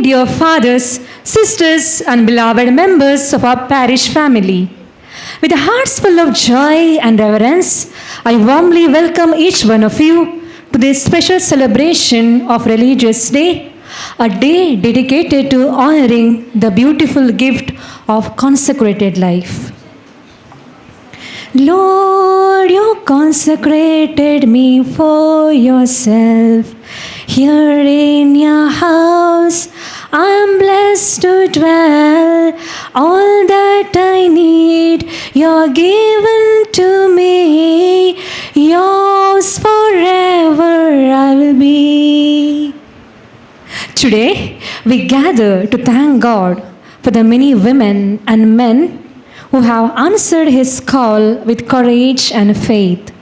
dear fathers, sisters, and beloved members of our parish family. With hearts full of joy and reverence, I warmly welcome each one of you to this special celebration of Religious Day, a day dedicated to honoring the beautiful gift of consecrated life. Lord, you consecrated me for yourself. Here in your house, I am blessed to dwell. All that I need, you're given to me. Yours forever I will be. Today, we gather to thank God for the many women and men who have answered His call with courage and faith,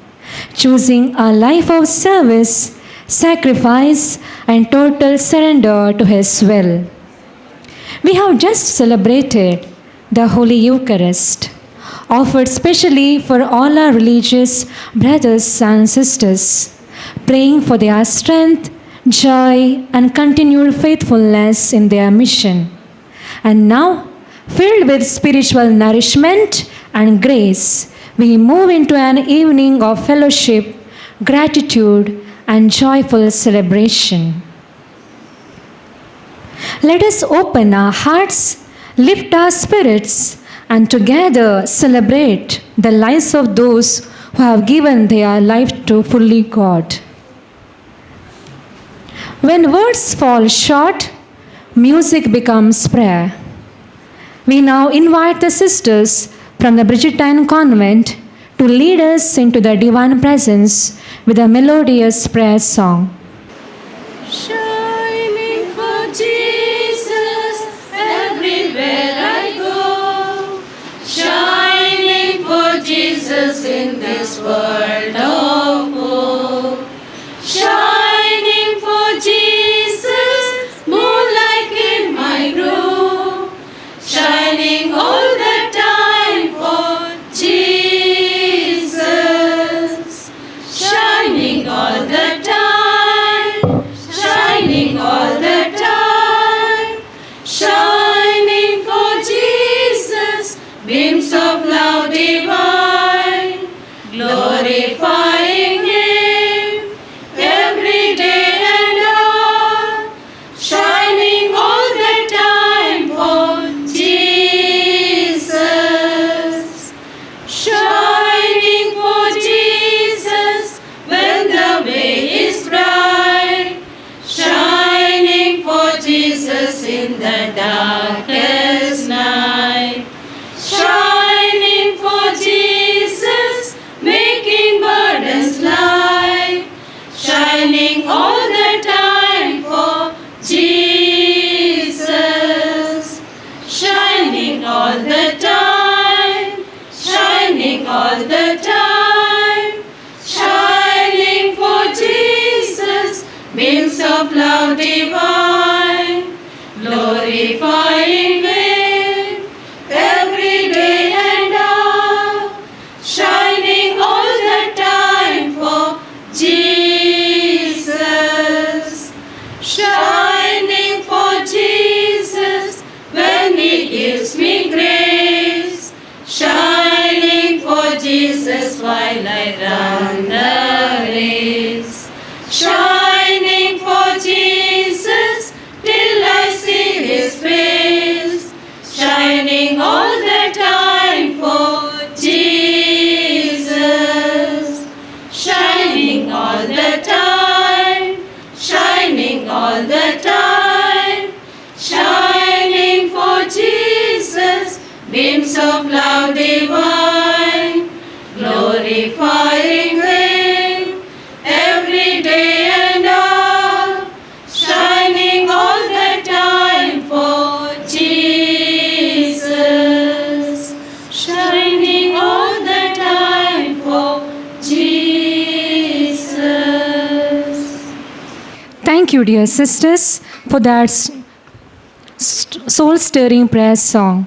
choosing a life of service, sacrifice, and total surrender to His will. We have just celebrated the Holy Eucharist, offered specially for all our religious brothers and sisters, praying for their strength, joy, and continued faithfulness in their mission. And now, filled with spiritual nourishment and grace, we move into an evening of fellowship, gratitude, and joyful celebration. Let us open our hearts, lift our spirits, and together celebrate the lives of those who have given their life to fully God. When words fall short, music becomes prayer. We now invite the sisters from the Bridgetine Convent to lead us into the divine presence with a melodious prayer song. Shining for Jesus everywhere I go. Shining for Jesus in this world of woe. Shining for Jesus, more like Him I grow. Shining all the time for Jesus. Shining all the time, shining all the time, shining for Jesus, beams of love divine, glorifying Him every day and hour, shining all the time for Jesus. Shining for Jesus when the way is bright, shining for Jesus in the darkest night, shining for Jesus, making burdens light, shining all the time for Jesus, shining all the time, shining all the time, shining for Jesus, beams of love divine, glorifying Him every day and hour, shining all the time for Jesus, shining for Jesus when He gives me grace, shining for Jesus while I run the race, shining for Jesus till I see His face, shining all the time for Jesus, shining all the time, shining all the time, shining for Jesus, beams of love divine, glorifying Him every day and hour, shining all the time for Jesus, shining all the time for Jesus. Thank you, dear sisters, for that soul stirring prayer song.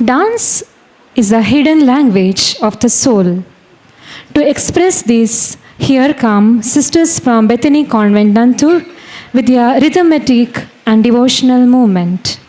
Dance is a hidden language of the soul. To express this, Here come sisters from Bethany Convent, Nanthoor, with their rhythmic and devotional movement.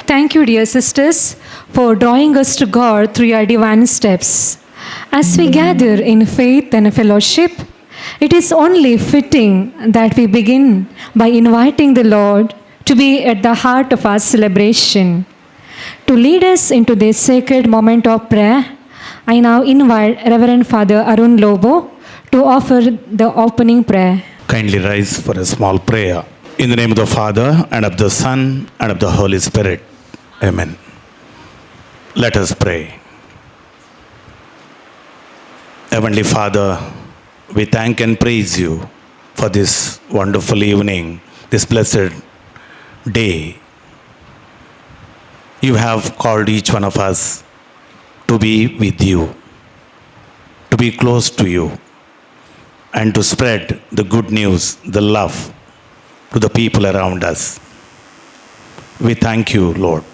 Thank you, dear sisters, for drawing us to God through your divine steps. As we gather in faith and fellowship, it is only fitting that we begin by inviting the Lord to be at the heart of our celebration. To lead us into this sacred moment of prayer, I now invite Reverend Father Arun Lobo to offer the opening prayer. Kindly rise for a small prayer. In the name of the Father, and of the Son, and of the Holy Spirit. Amen. Let us pray. Heavenly Father, we thank and praise you for this wonderful evening, this blessed day. You have called each one of us to be with you, to be close to you, and to spread the good news, the love to the people around us. We thank you, Lord.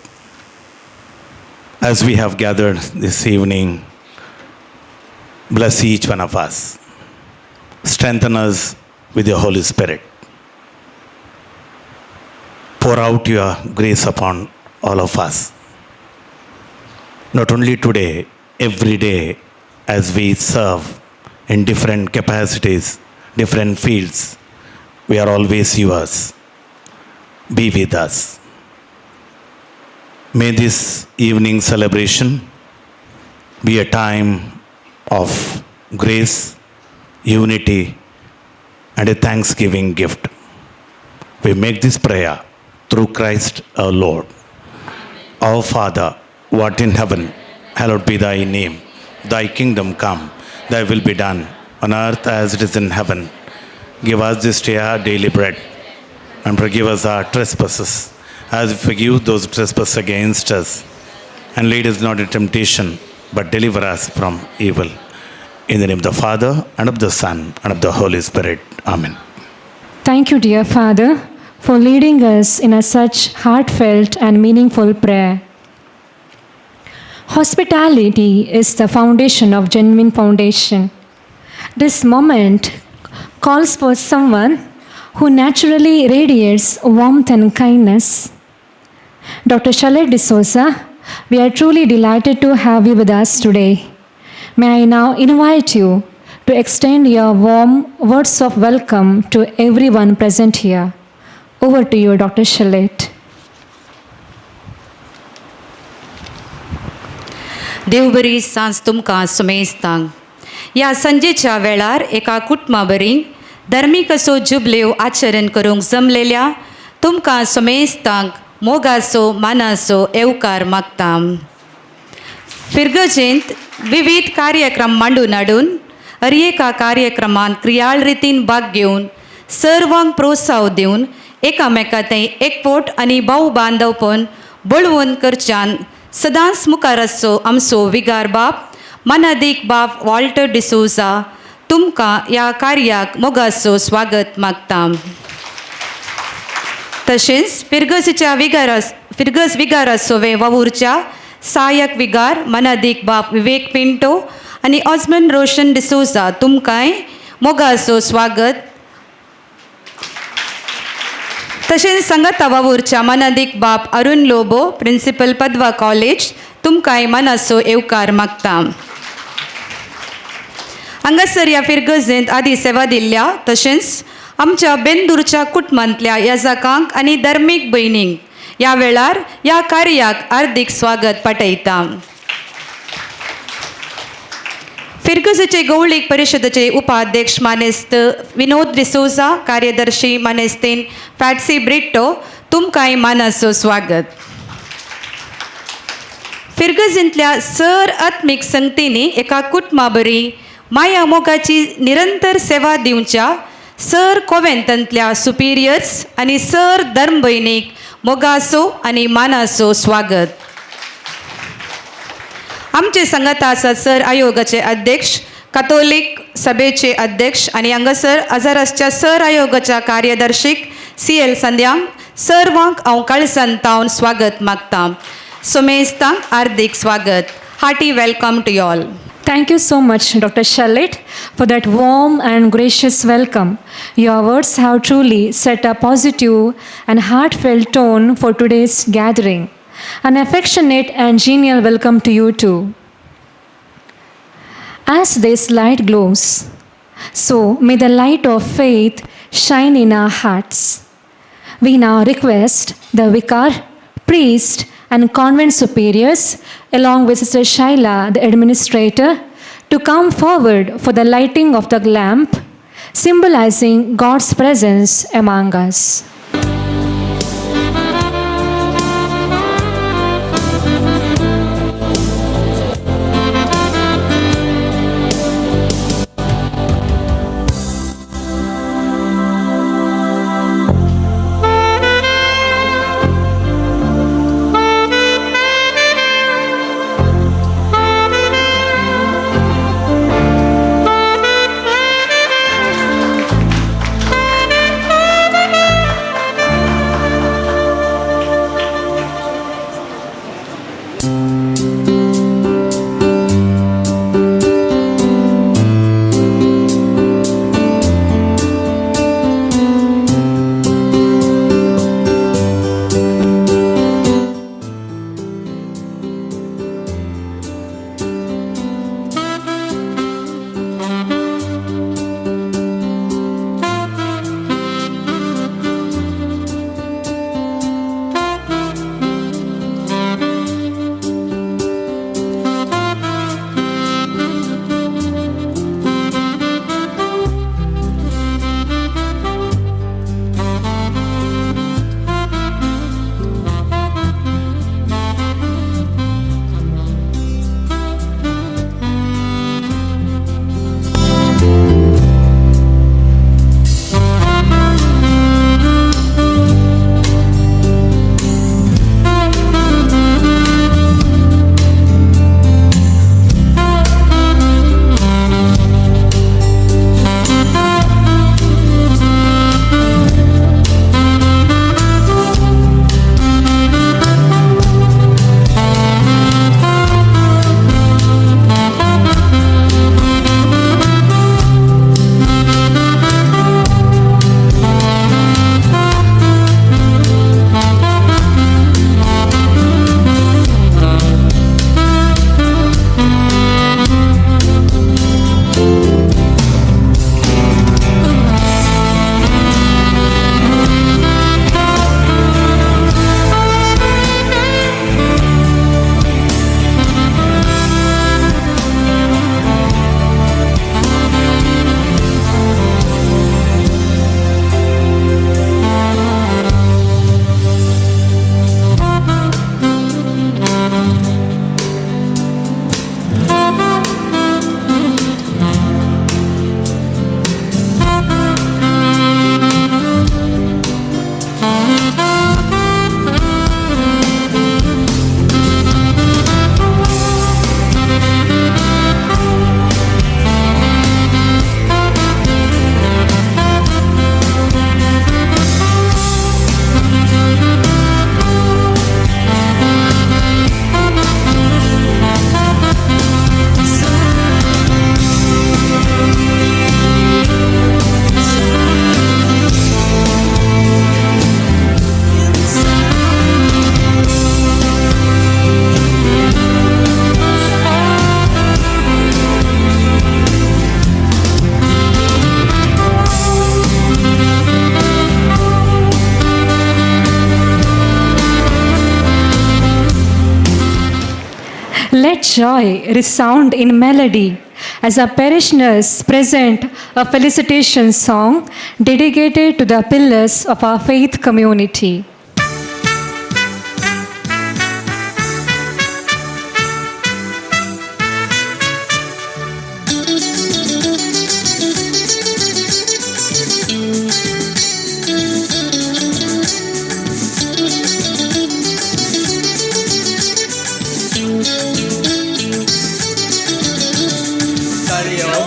As we have gathered this evening, bless each one of us. Strengthen us with your Holy Spirit. Pour out your grace upon all of us. Not only today, every day, as we serve in different capacities, different fields, we are always yours. Be with us. May this evening celebration be a time of grace, unity, and a thanksgiving gift. We make this prayer through Christ our Lord. Our Father, who art in heaven, hallowed be thy name. Thy kingdom come, thy will be done, on earth as it is in heaven. Give us this day our daily bread, and forgive us our trespasses, as we forgive those who trespass against us. And lead us not into temptation, but deliver us from evil. In the name of the Father, and of the Son, and of the Holy Spirit. Amen. Thank you, dear Father, for leading us in a such heartfelt and meaningful prayer. Hospitality is the foundation of genuine foundation. This moment calls for someone who naturally radiates warmth and kindness. Dr. Shalet D'Souza, we are truly delighted to have you with us today. May I now invite you to extend your warm words of welcome to everyone present here. Over to you, Dr. Shalet. देव बरी सांज तुमकां सुमेस्तांक. ह्या सांजेच्या वेळार एका कुटुंबा बरी धर्मीक असो जुबलेव आचरण करूंक जमलेल्या तुमकां सुमेस्तांक मोगाचो मानाचो येवकार मागता. फिरगजेंत विविध कार्यक्रम मांडून हाडून हर एका कार्यक्रमांत क्रियाळ रितीन भाग घेवन सर्वांक प्रोत्साह दिवन एकामेका थंय एकवट आनी भाव बांदवपण बळवंत करच्यान सदांच मुखार आसचो आमचो विगार बाप मानादीक बाप वॉल्टर डिसोजा, तुमकां ह्या कार्याक मोगाचो स्वागत मागता. तशेंच फिरगजीच्या विगारा फिरगज विगारा सोवे वावुरच्या सहायक विगार मनादीक बाप विवेक पिंटो आनी ऑजमन रोशन डिसोजा, तुमकांय मोगाचो स्वागत. तशेंच सांगाता वावुरच्या मनादीक बाप अरुण लोबो, प्रिंसिपल पदवा कॉलेज, तुमकांय मनाचो येवकार मागता. हांगासर ह्या फिरगजेंत आदी सेवा दिल्ल्या तशेंच आमच्या बेंदूरच्या कुटुंबांतल्या याजकांक आनी धर्मीक भयणींक ह्या वेळार ह्या कार्याक हार्दीक स्वागत पाठयता. फिरगजेचे गौळीक परिशदेचे उपाध्यक्ष मानेस्त विनोद डिसोजा, कार्यदर्शी मानेस्तीन फॅटसी ब्रिट्टो, तुमकांय मानाचो स्वागत. फिरगजींतल्या सर आत्मीक संगतींनी एका कुटुंबा बरी माया मोगाची निरंतर सेवा दिवच्या सर कोवेंतांतल्या सुपिरियर्स आनी सर धर्मभयणीक मोगाचो आनी मानाचो स्वागत. आमचे सांगाता आसात सर आयोगाचे अध्यक्ष, कथोलीक सभेचे अध्यक्ष आनी हांगासर अजारसच्या सर आयोगाच्या कार्यदर्शीक सी एल संध्यांक सर्वांक हांव काळजान तावन स्वागत मागता. सुमेस्तांक हार्दीक स्वागत. Hearty welcome to all. Thank you so much, Dr. Shalit, for that warm and gracious welcome. Your words have truly set a positive and heartfelt tone for today's gathering. An affectionate and genial welcome to you too. As this light glows, so may the light of faith shine in our hearts. We now request the vicar, priest, and convent superiors, along with Sister Shyla, the administrator, to come forward for the lighting of the lamp, symbolizing God's presence among us. Let joy resound in melody as our parishioners present a felicitation song dedicated to the pillars of our faith community.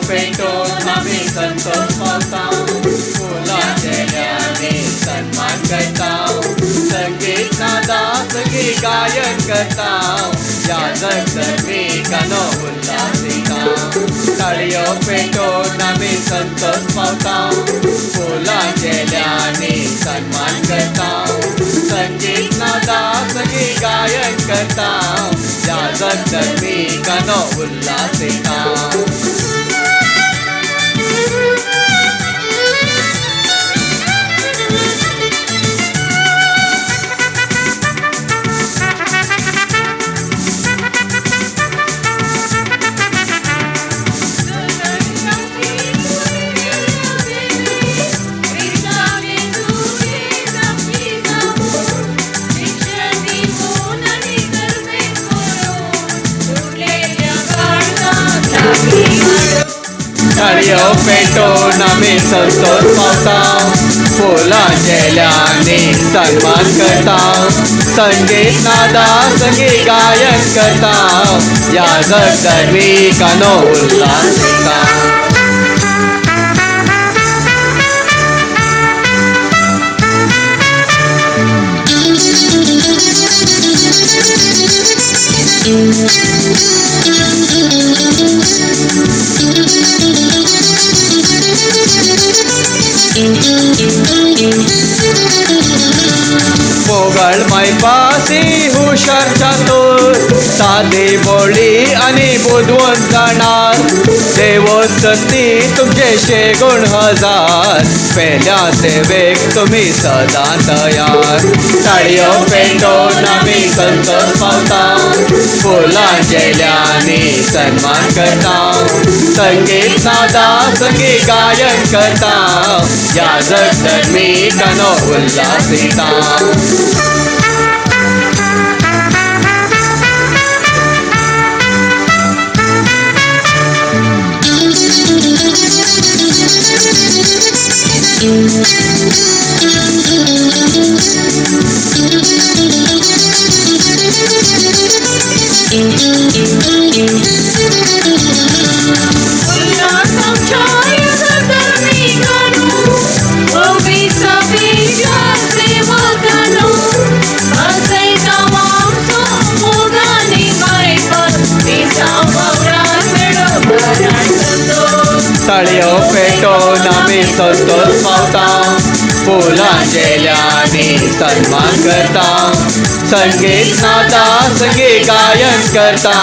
पेटोवन आमी संतोष पावता, फुलां झेल्यांनी सन्मान करता, संगीत नादा सगळी गायन करता, ह्या जगधर्मिकांनो उल्हासिता. ताळयो पेटोवन आमी संतोष पावता, फुलां झेल्यांनी सन्मान करता, संगीत नादा सगळी गायन करता, ह्या जगधर्मिकांनो उल्हासिता. ताळयो पेटोवन आमी संतोष पावता, फुलां झेल्यांनी सन्मान करता, संगीत नादा संगी गायन करता, याजक धर्मिकांनो उल्हास दिता. मोगळ मायपासी हुशार चातूर, सादी बोली आनी बुदवंत जाणार, देवसती तुमचे शेगुण हजार, पेल्या सेवेक तुमी सदां तयार. ताळयो पेटोवन आमी संतोष पावता, फुलां झेल्यांनी सन्मान करता, संगीत नादा संगी गायन करता, याजक धर्मिकांनो उल्हास दिता. ताळयो पेटोवन आमी संतोष पावता, फुलां झेल्यांनी सन्मान करता, संगीत नादा संगी गायन करता,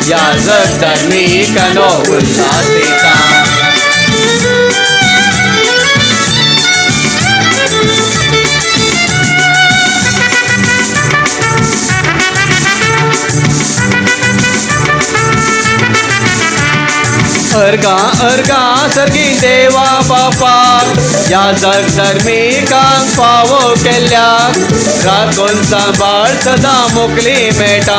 याजक धर्मिकांनो उल्हास दिता. अर्गा अर्गा सर्गी देवा बापाक, याजक धर्मिकांक फावो केल्ल्याक, राखून सांबाळ सदां मोकली मेळटा,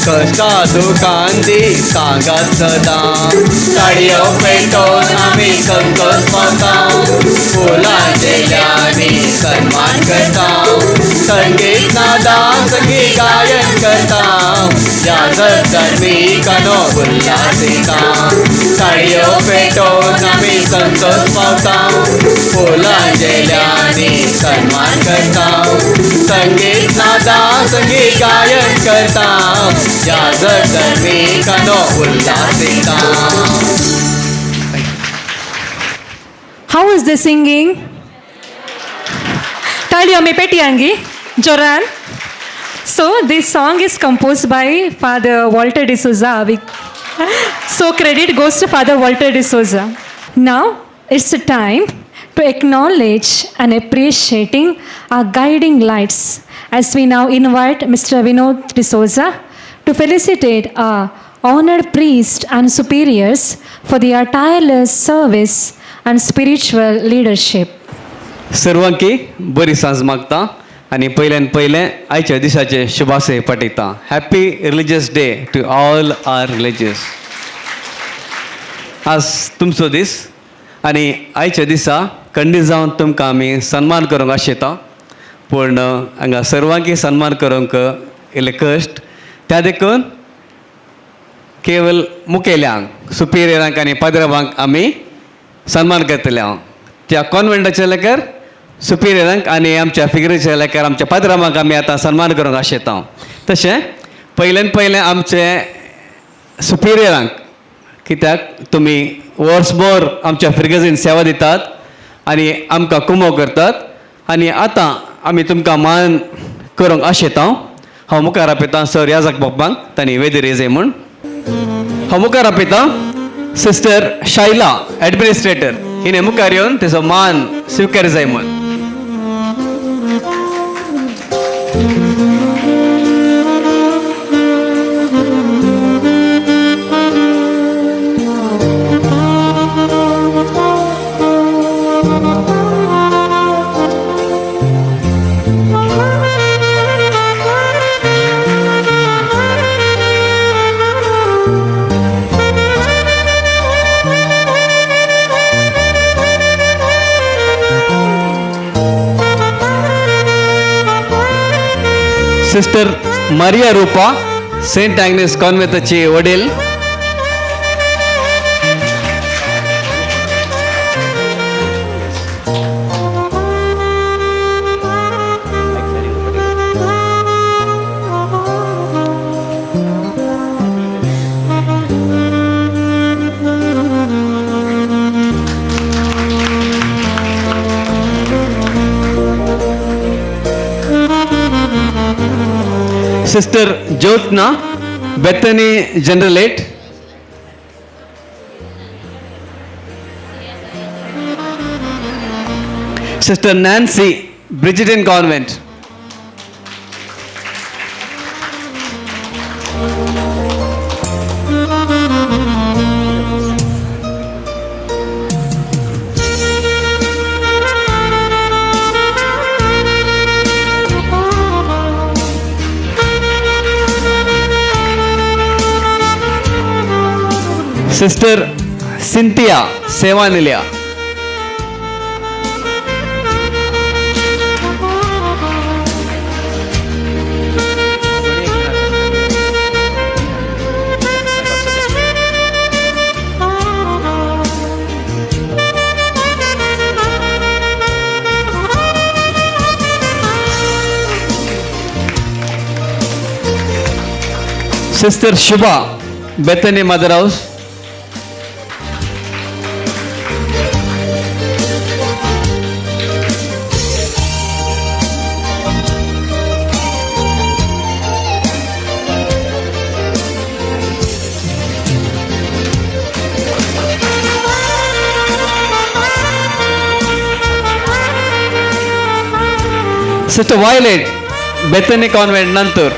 कश्टा दुकान दी सांगात सदां. ताळयो पेटोवन आमी संतोष पावता, फुलां झेल्यांनी सन्मान करता, संगीत नादा संगी गायन करता, याजक धर्मिकांनो उल्हास दिता. ताळयो पेटोवन आमी संतोष पावता, फुलां झेल्यांनी सन्मान करता, संगीत नादा संगी गायन करता, याजक धर्मिकांनो उल्हास दिता. How is the singing? ताळयो आमी पेटयांगी जोरान. So this song is composed by Father Walter D'Souza. So credit goes to Father Walter D'Souza. Now it's the time to acknowledge and appreciating our guiding lights as we now invite Mr. Vinod D'Souza to felicitate our honored priests and superiors for their tireless service and spiritual leadership. सर्वांकी बरी सांज मागता आनी पयल्यान पयलें आयच्या दिसाचे शुभाशय पाठयता. Happy religious day to all our religious. आज तुमचो दीस आनी आयच्या दिसा खंडीत जावन तुमकां आमी सन्मान करूंक आशेता, पूण हांगा सर्वांकी सन्मान करूंक इल्ले कश्ट, त्या देखून केवल मुखेल्यांक सुपिरियरांक आनी पाद्रवांक आमी सन्मान करतले. हांव त्या कॉन्वेंटाच्या लेकर सुपिरियरांक आनी आमच्या फिगरीच्या लेकर आमच्या पाद्रवांक आमी आतां सन्मान करूंक आशेता. तशें पयल्यान पयलें आमचे सुपिरियरांक, कित्याक तुमी वर्सभर आमच्या फिर्गजीन सेवा दितात आनी आमकां कुमो करतात आनी आतां आमी तुमकां मान करूंक आशेता. हांव मुखार आपयतां सर याजक बाप्पांक, तांणी वेदीर येजय म्हूण. हांव मुखार आपयतां सिस्टर शायला एडमिनिस्ट्रेटर, हिणें मुखार येवन तेजो मान स्विकार जाय म्हूण. Sister Maria Rupa, Saint Agnes कॉन्वेंताची वडील. Sister Jyotsna, Bethany Generalate. Sister Nancy, Bridgeton Convent. Sister Cynthia, Sevanilaya. Sister Shubha, Bethany Mother House. Sister Violet, Bethany Convent, Nantur.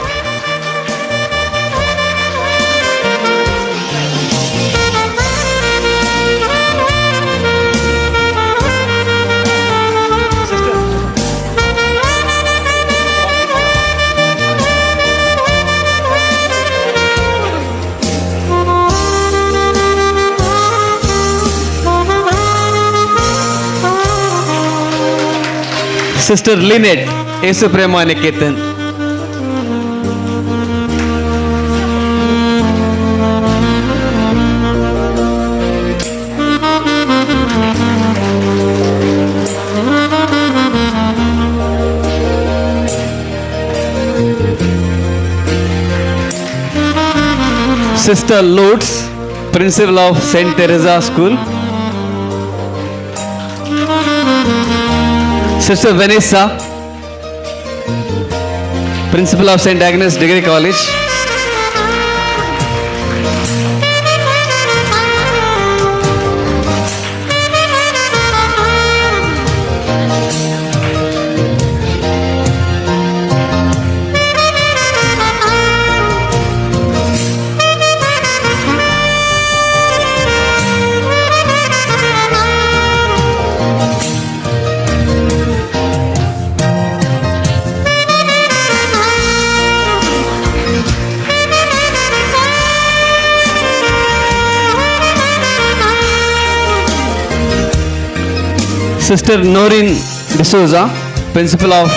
Sister Lynette, Yesu Prema Niketan. Sister Lourdes, Principal of Saint Teresa School. Sister Vanessa, Principal of St. Agnes Degree College. Sister Noreen D'Souza, Principal of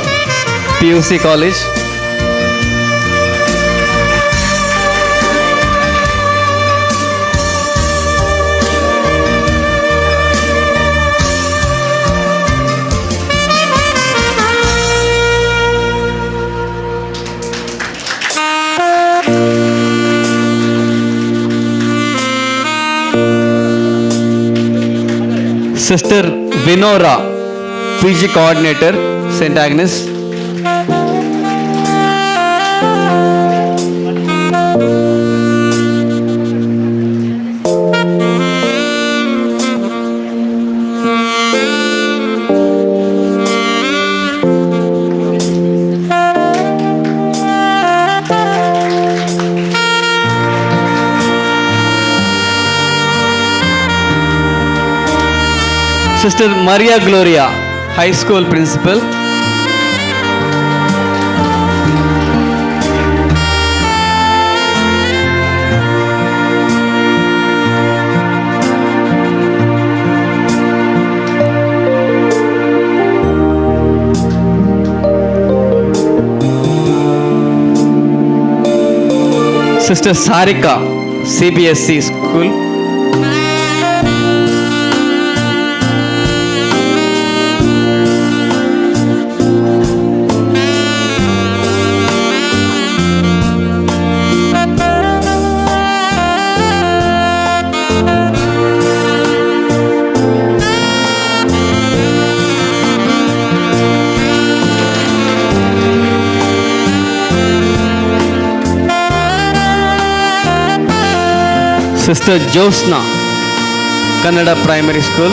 PUC College. Sister Vinora, PG Coordinator, St. Agnes. Sister Maria Gloria, High School Principal. Sister Sarika, CBSE school. Sister Josna, Kannada Primary School.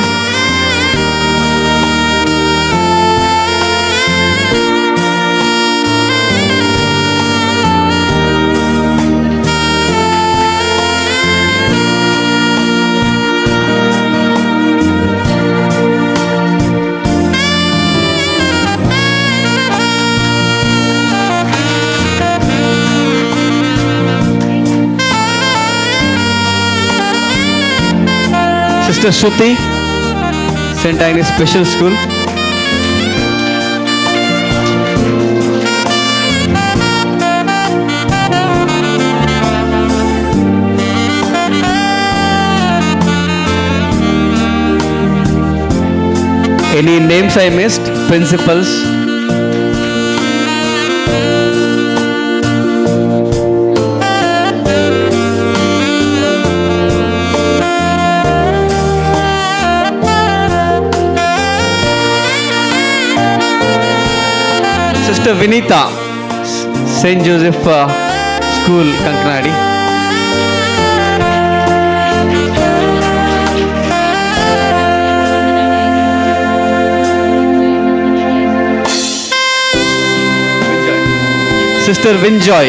Sister Shruti, St. Agnes Special School. Any names I missed? Principals? Sister Vinita, St. Joseph School, Kankanadi. Sister Vinjoy.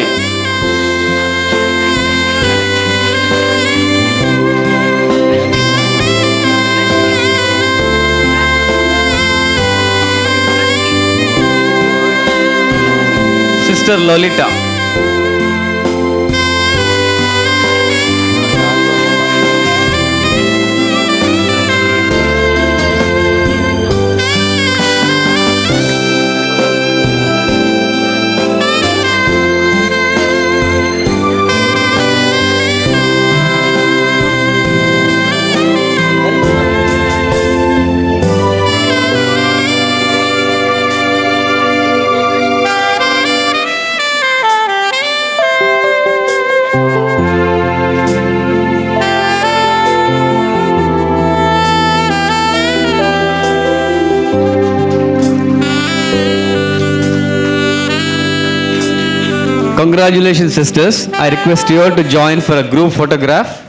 Sister Lolita. Congratulations, sisters. I request you all to join for a group photograph.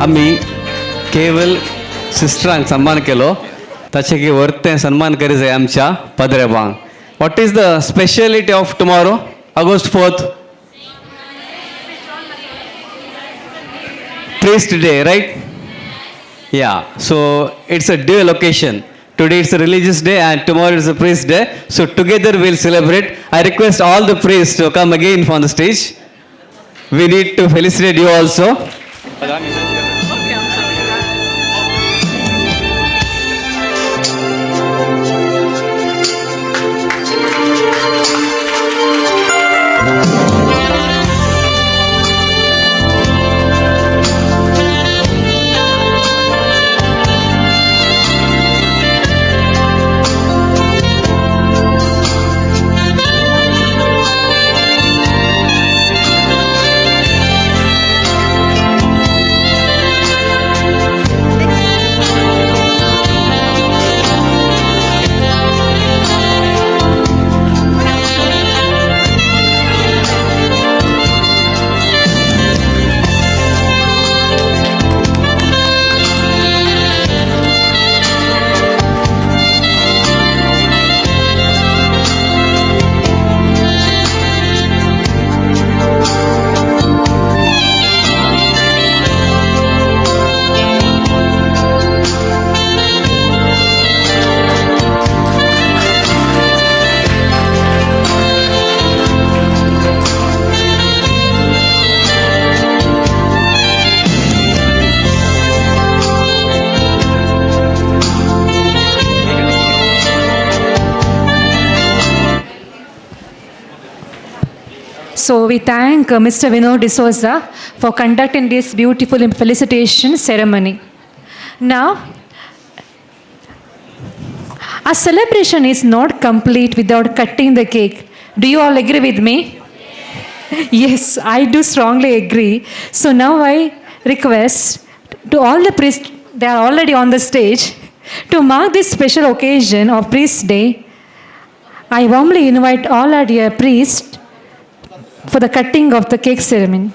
आमी केवल सिस्टरांक सन्मान केलो ताचे की वर्तें सन्मान करी जाय आमच्या पदरेबांक. What is the speciality of tomorrow August 4th? Priest day, right? Yeah, so it's a dual occasion. Today it's a religious day and tomorrow it's a priest day. So together we'll celebrate. I request all the priests to come again on the stage. We need to felicitate you also. So we thank Mr. Vinod D'Souza for conducting this beautiful felicitation ceremony. Now, our celebration is not complete without cutting the cake. Do you all agree with me? Yes, I do strongly agree. So now I request to all the priests, they are already on the stage, to mark this special occasion of Priest Day, I warmly invite all our dear priests for the cutting of the cake ceremony.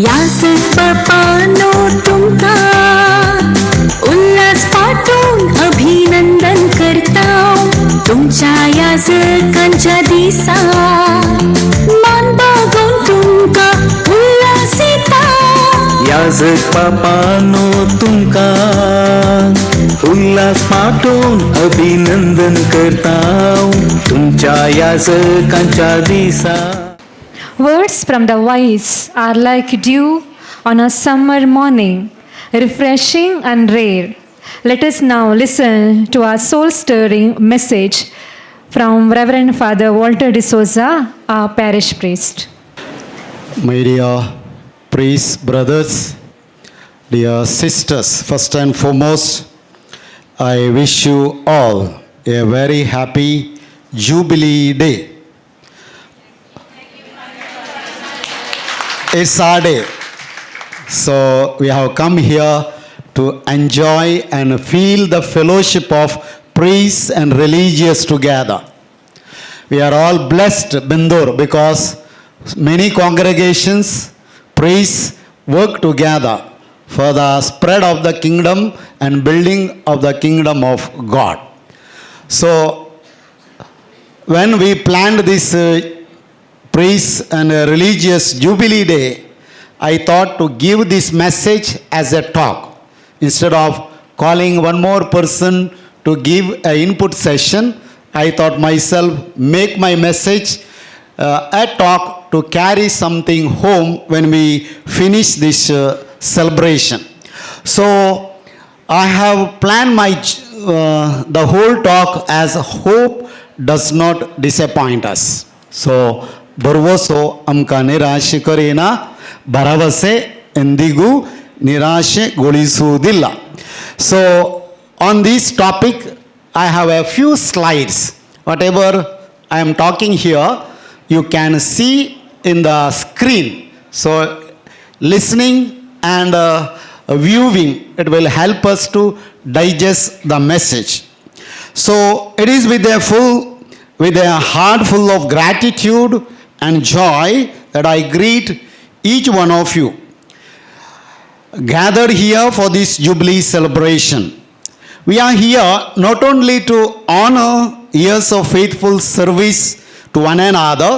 यासपानो तुमका उल्हास पाठवून अभिनंदन करता तुमच्या याजकांच्या दिसा मान बागोवन तुमकां उल्हास येता. याजक पापानो तुमकां उल्हास पाठोवन अभिनंदन करता तुमच्या याजकांच्या दिसा. Words from the wise are like dew on a summer morning, refreshing and rare. Let us now listen to our soul stirring message from Reverend Father Walter D'Souza, our parish priest. My dear priests, brothers, dear sisters, first and foremost, I wish you all a very happy Jubilee Day. It's our day. So we have come here to enjoy and feel the fellowship of priests and religious together. We are all blessed, Bindur, because many congregations, priests work together for the spread of the kingdom and building of the kingdom of God. So, when we planned this priests and religious Jubilee Day, I thought to give this message as a talk instead of calling one more person to give an input session. I thought myself make my message a talk to carry something home when we finish this celebration. So I have planned my the whole talk as hope does not disappoint us. So ಭರವಸೋ ಅಮ್ಕ ನಿರಾಶೆ ಕರೇನ, ಭರವಸೆ ಎಂದಿಗೂ ನಿರಾಶೆಗೊಳಿಸುವುದಿಲ್ಲ. So on this topic I have a few slides. Whatever I am talking here you can see in the screen. So listening and viewing, it will help us to digest the message. So it is with a heart full of gratitude and joy that I greet each one of you gathered here for this Jubilee celebration. We are here not only to honor years of faithful service to one another,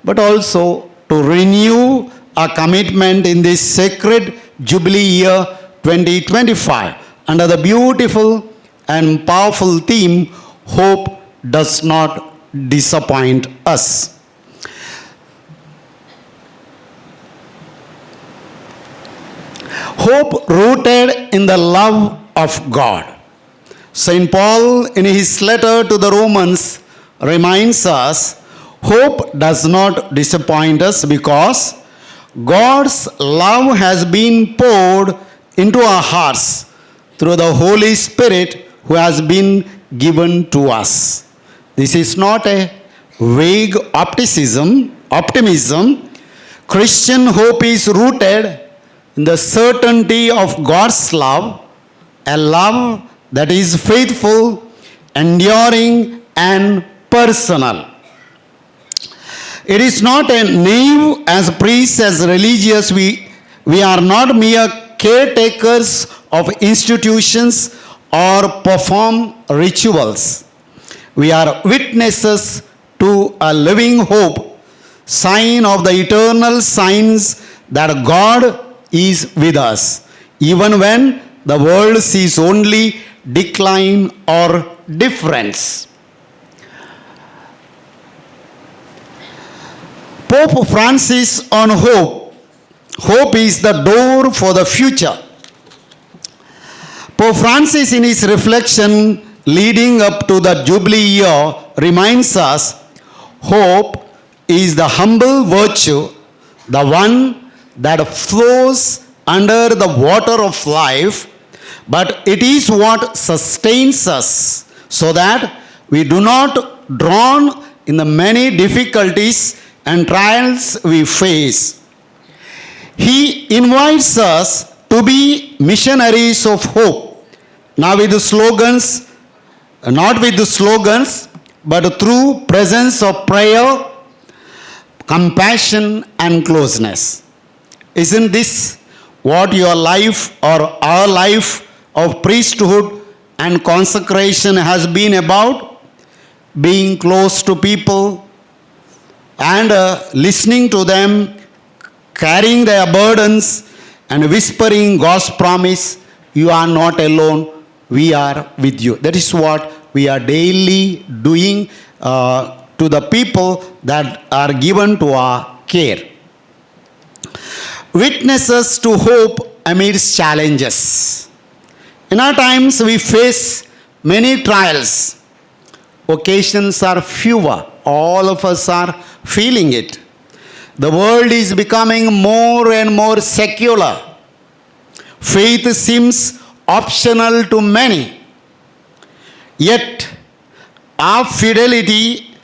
but also to renew our commitment in this sacred Jubilee year 2025 under the beautiful and powerful theme, Hope Does Not Disappoint Us. Hope rooted in the love of God. St. Paul, in his letter to the Romans, reminds us hope does not disappoint us because God's love has been poured into our hearts through the Holy Spirit who has been given to us. This is not a vague optimism. Christian hope is rooted in the certainty of God's love, a love that is faithful, enduring, and personal. It is not a naive as priests, as religious, we are not mere caretakers of institutions or perform rituals. We are witnesses to a living hope, sign of the eternal signs that God is with us, even when the world sees only decline or difference. Pope Francis on hope. Hope is the door for the future. Pope Francis, in his reflection leading up to the Jubilee year, reminds us hope is the humble virtue, the one that flows under the water of life, but it is what sustains us so that we do not drown in the many difficulties and trials we face. He invites us to be missionaries of hope, not with the slogans, but through presence of prayer, compassion, and closeness. Isn't this what your life or our life of priesthood and consecration has been about? Being close to people and listening to them, carrying their burdens and whispering God's promise, you are not alone, we are with you. That is what we are daily doing to the people that are given to our care. Witnesses to hope amidst challenges. In our times, we face many trials. Occasions are fewer. All of us are feeling it. The world is becoming more and more secular. Faith seems optional to many. Yet, our fidelity,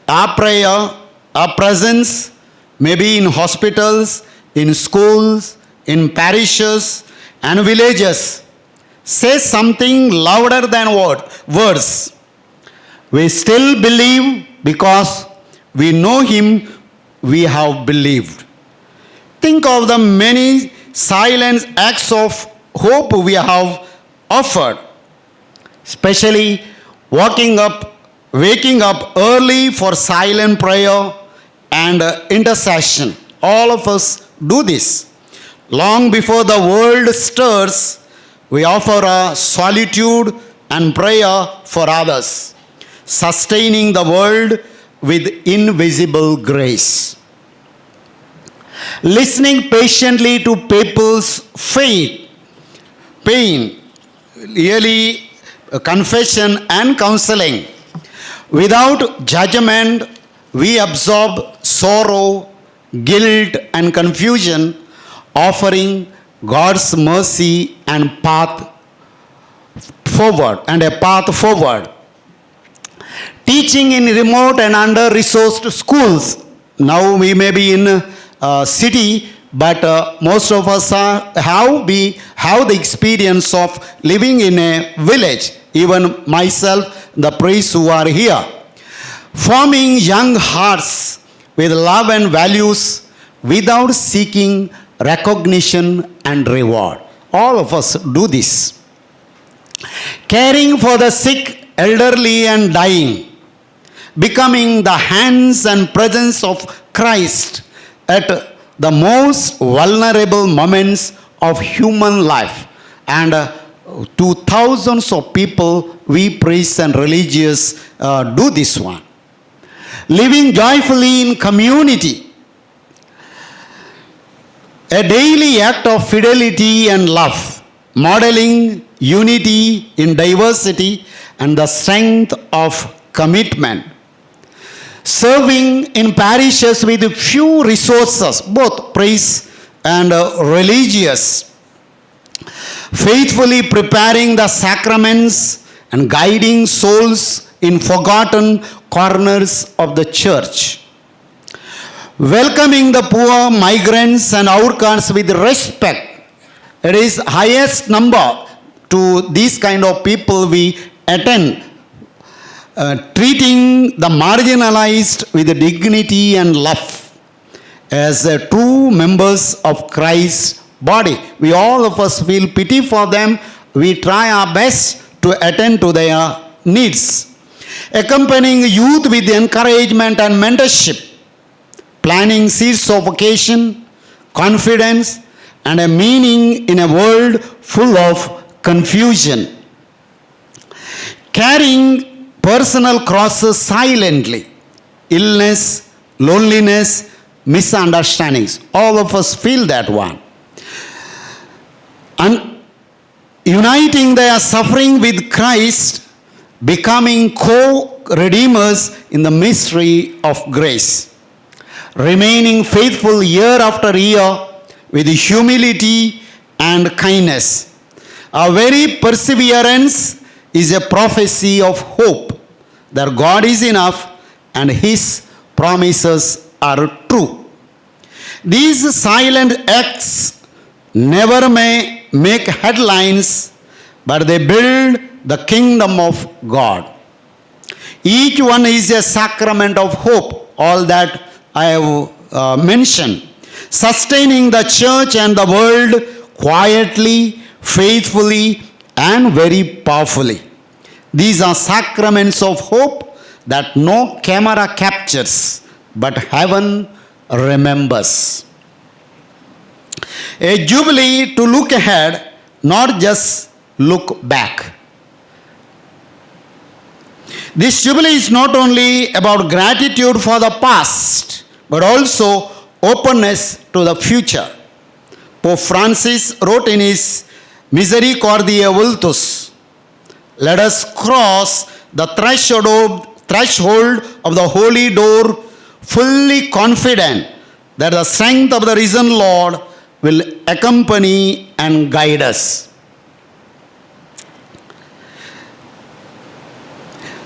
our prayer, our presence, maybe in hospitals, in schools, in parishes and villages, says something louder than words. We still believe because we know Him, we have believed. Think of the many silent acts of hope we have offered, especially waking up early for silent prayer and intercession. All of us do this. Long before the world stirs, we offer a solitude and prayer for others, sustaining the world with invisible grace. Listening patiently to people's faith, pain, really confession and counseling. Without judgment, we absorb sorrow, guilt, and confusion, offering God's mercy and path forward, Teaching in remote and under-resourced schools. Now we may be in a city, but most of us have the experience of living in a village. Even myself, the priests who are here. Forming young hearts with love and values without seeking recognition and reward. All of us do this. Caring for the sick, elderly, and dying. Becoming the hands and presence of Christ at the most vulnerable moments of human life. And to thousands of people, we priests and religious do this one. Living joyfully in community. A daily act of fidelity and love, modeling unity in diversity and the strength of commitment. Serving in parishes with few resources, both priests and religious. Faithfully preparing the sacraments and guiding souls in forgotten corners of the church. Welcoming the poor, migrants and outcasts with respect. It is highest number to these kind of people we attend. Treating the marginalized with dignity and love as true members of Christ's body. We all of us feel pity for them. We try our best to attend to their needs. Accompanying youth with encouragement and mentorship, planting seeds of vocation, confidence, and a meaning in a world full of confusion. Carrying personal crosses silently, illness, loneliness, misunderstandings. All of us feel that one. And uniting their suffering with Christ, becoming co redeemers in the mystery of grace. Remaining faithful year after year with humility and kindness. Our very perseverance is a prophecy of hope that God is enough and His promises are true. These silent acts never may make headlines, but they build the kingdom of God. Each one is a sacrament of hope, all that I have mentioned, sustaining the church and the world quietly, faithfully, and very powerfully. These are sacraments of hope that no camera captures, but heaven remembers. A jubilee to look ahead, not just look back. This jubilee is not only about gratitude for the past, but also openness to the future. Pope Francis wrote in his Misericordiae Vultus, "Let us cross the threshold of the holy door fully confident that the strength of the risen Lord will accompany and guide us."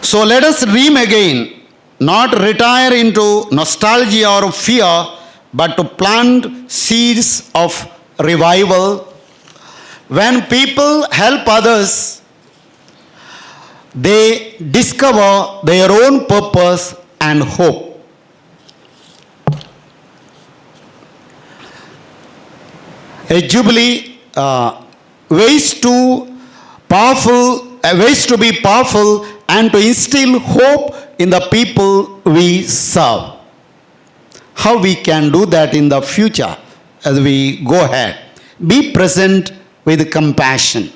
So let us dream again, not retire into nostalgia or fear, but to plant seeds of revival. When people help others, they discover their own purpose and hope. A jubilee ways to be powerful and to instill hope in the people we serve. How we can do that in the future as we go ahead? Be present with compassion.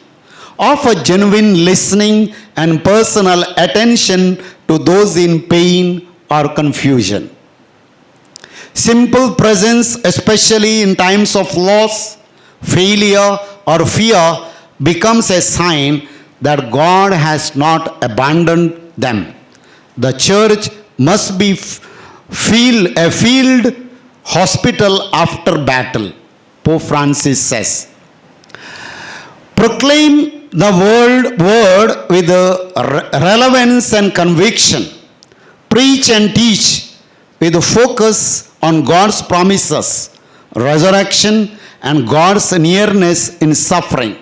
Offer genuine listening and personal attention to those in pain or confusion. Simple presence, especially in times of loss, failure, or fear, becomes a sign that God has not abandoned them. The church must be a field hospital after battle, Pope Francis says. Proclaim the word with relevance and conviction. Preach and teach with a focus on God's promises, resurrection, and God's nearness in suffering.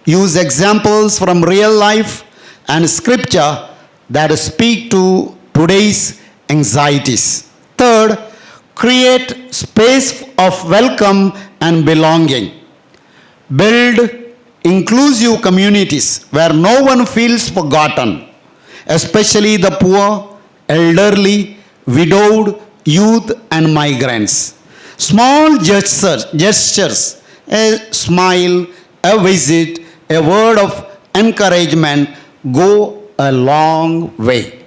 Use examples from real life and scripture that speak to today's anxieties. Third, create space of welcome and belonging. Build inclusive communities where no one feels forgotten, especially the poor, elderly, widowed, youth, and migrants. Small gestures, a smile, a visit, a word of encouragement go a long way.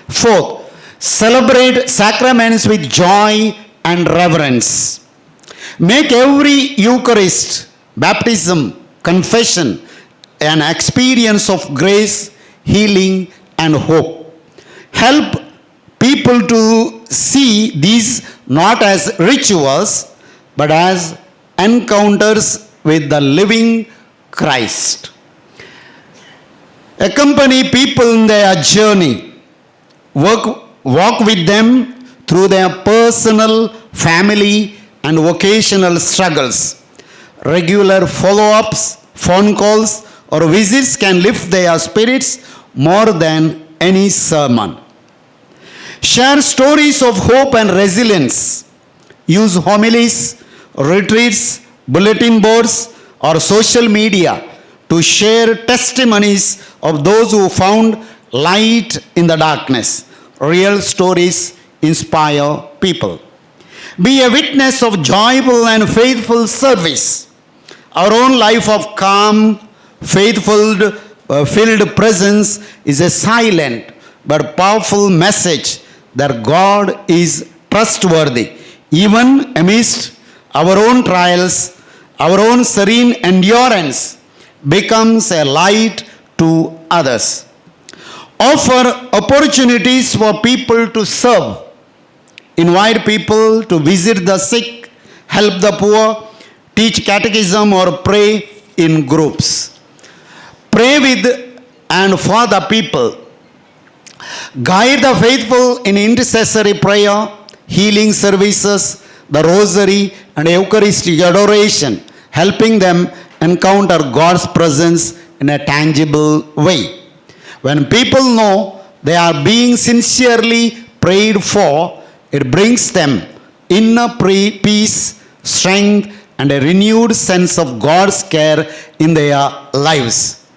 Fourth, celebrate sacraments with joy and reverence. Make every Eucharist, baptism, confession, an experience of grace, healing, and hope. Help people to see these not as rituals, but as encounters with the living Christ. Accompany people in their journey. Walk with them through their personal, family, and vocational struggles. Regular follow-ups, phone calls, or visits can lift their spirits more than any sermon. Share stories of hope and resilience. Use homilies, retreats, bulletin boards, or social media to share testimonies of those who found light in the darkness. Real stories inspire people. Be a witness of joyful and faithful service. Our own life of calm, faithful, filled presence is a silent but powerful message that God is trustworthy. Even amidst our own trials, our own serene endurance becomes a light to others. Offer opportunities for people to serve. Invite people to visit the sick, help the poor, teach catechism or pray in groups. Pray with and for the people. Guide the faithful in intercessory prayer, healing services, the rosary, and Eucharistic adoration, helping them encounter God's presence in a tangible way. When people know they are being sincerely prayed for, it brings them inner peace, strength, and a renewed sense of God's care in their lives.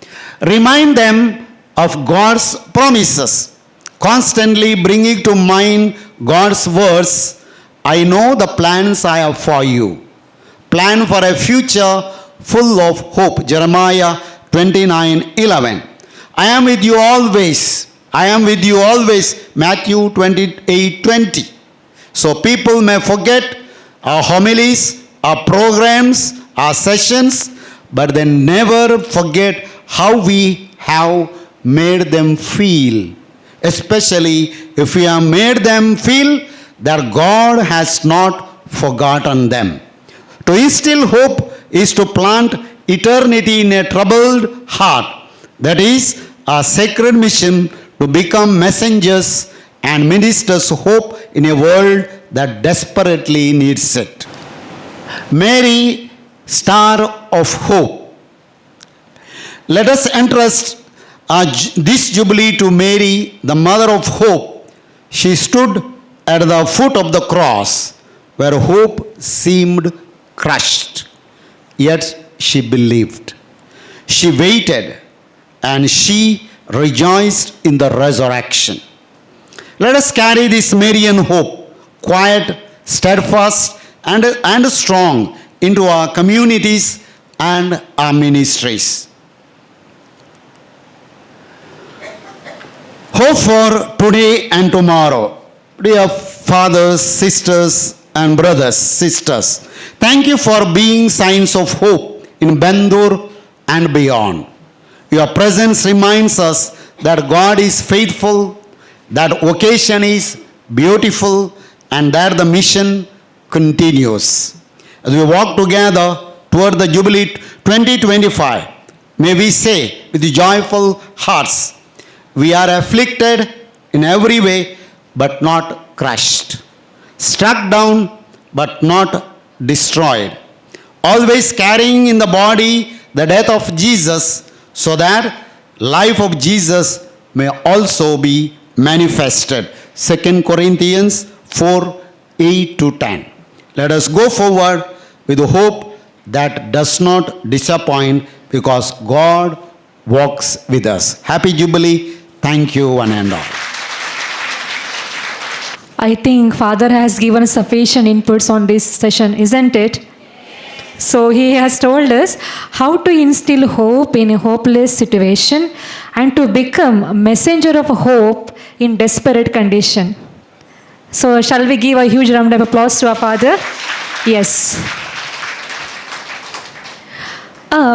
Remind them of God's promises, constantly bringing to mind God's words, I know the plans I have for you. Plan for a future full of hope. Jeremiah 29:11. I am with you always. I am with you always. Matthew 28:20. So people may forget our homilies, our programs, our sessions, but they never forget how we have made them feel. Especially if we have made them feel that God has not forgotten them. To instill hope is to plant eternity in a troubled heart. That is our sacred mission, to become messengers and ministers of hope in a world that desperately needs it. Mary, Star of Hope. Let us entrust this Jubilee to Mary, the Mother of Hope. She stood at the foot of the cross where hope seemed crushed. Yet she believed. She waited and she rejoiced in the resurrection. Let us carry this Marian hope, quiet, steadfast, and strong, into our communities and our ministries. Hope for today and tomorrow. Dear fathers, sisters, and brothers, sisters, thank you for being signs of hope in Bendur and beyond. Your presence reminds us that God is faithful, that vocation is beautiful, and that the mission continues. As we walk together toward the Jubilee 2025, may we say with joyful hearts, we are afflicted in every way, but not crushed, struck down, but not destroyed, always carrying in the body the death of Jesus, so that life of Jesus may also be manifested. 2 Corinthians 4:8-10. Let us go forward with hope that does not disappoint, because God walks with us. Happy Jubilee. Thank you, one and all. I think Father has given sufficient inputs on this session, isn't it? So he has told us how to instill hope in a hopeless situation and to become a messenger of hope in desperate condition. So shall we give a huge round of applause to our Father? Yes.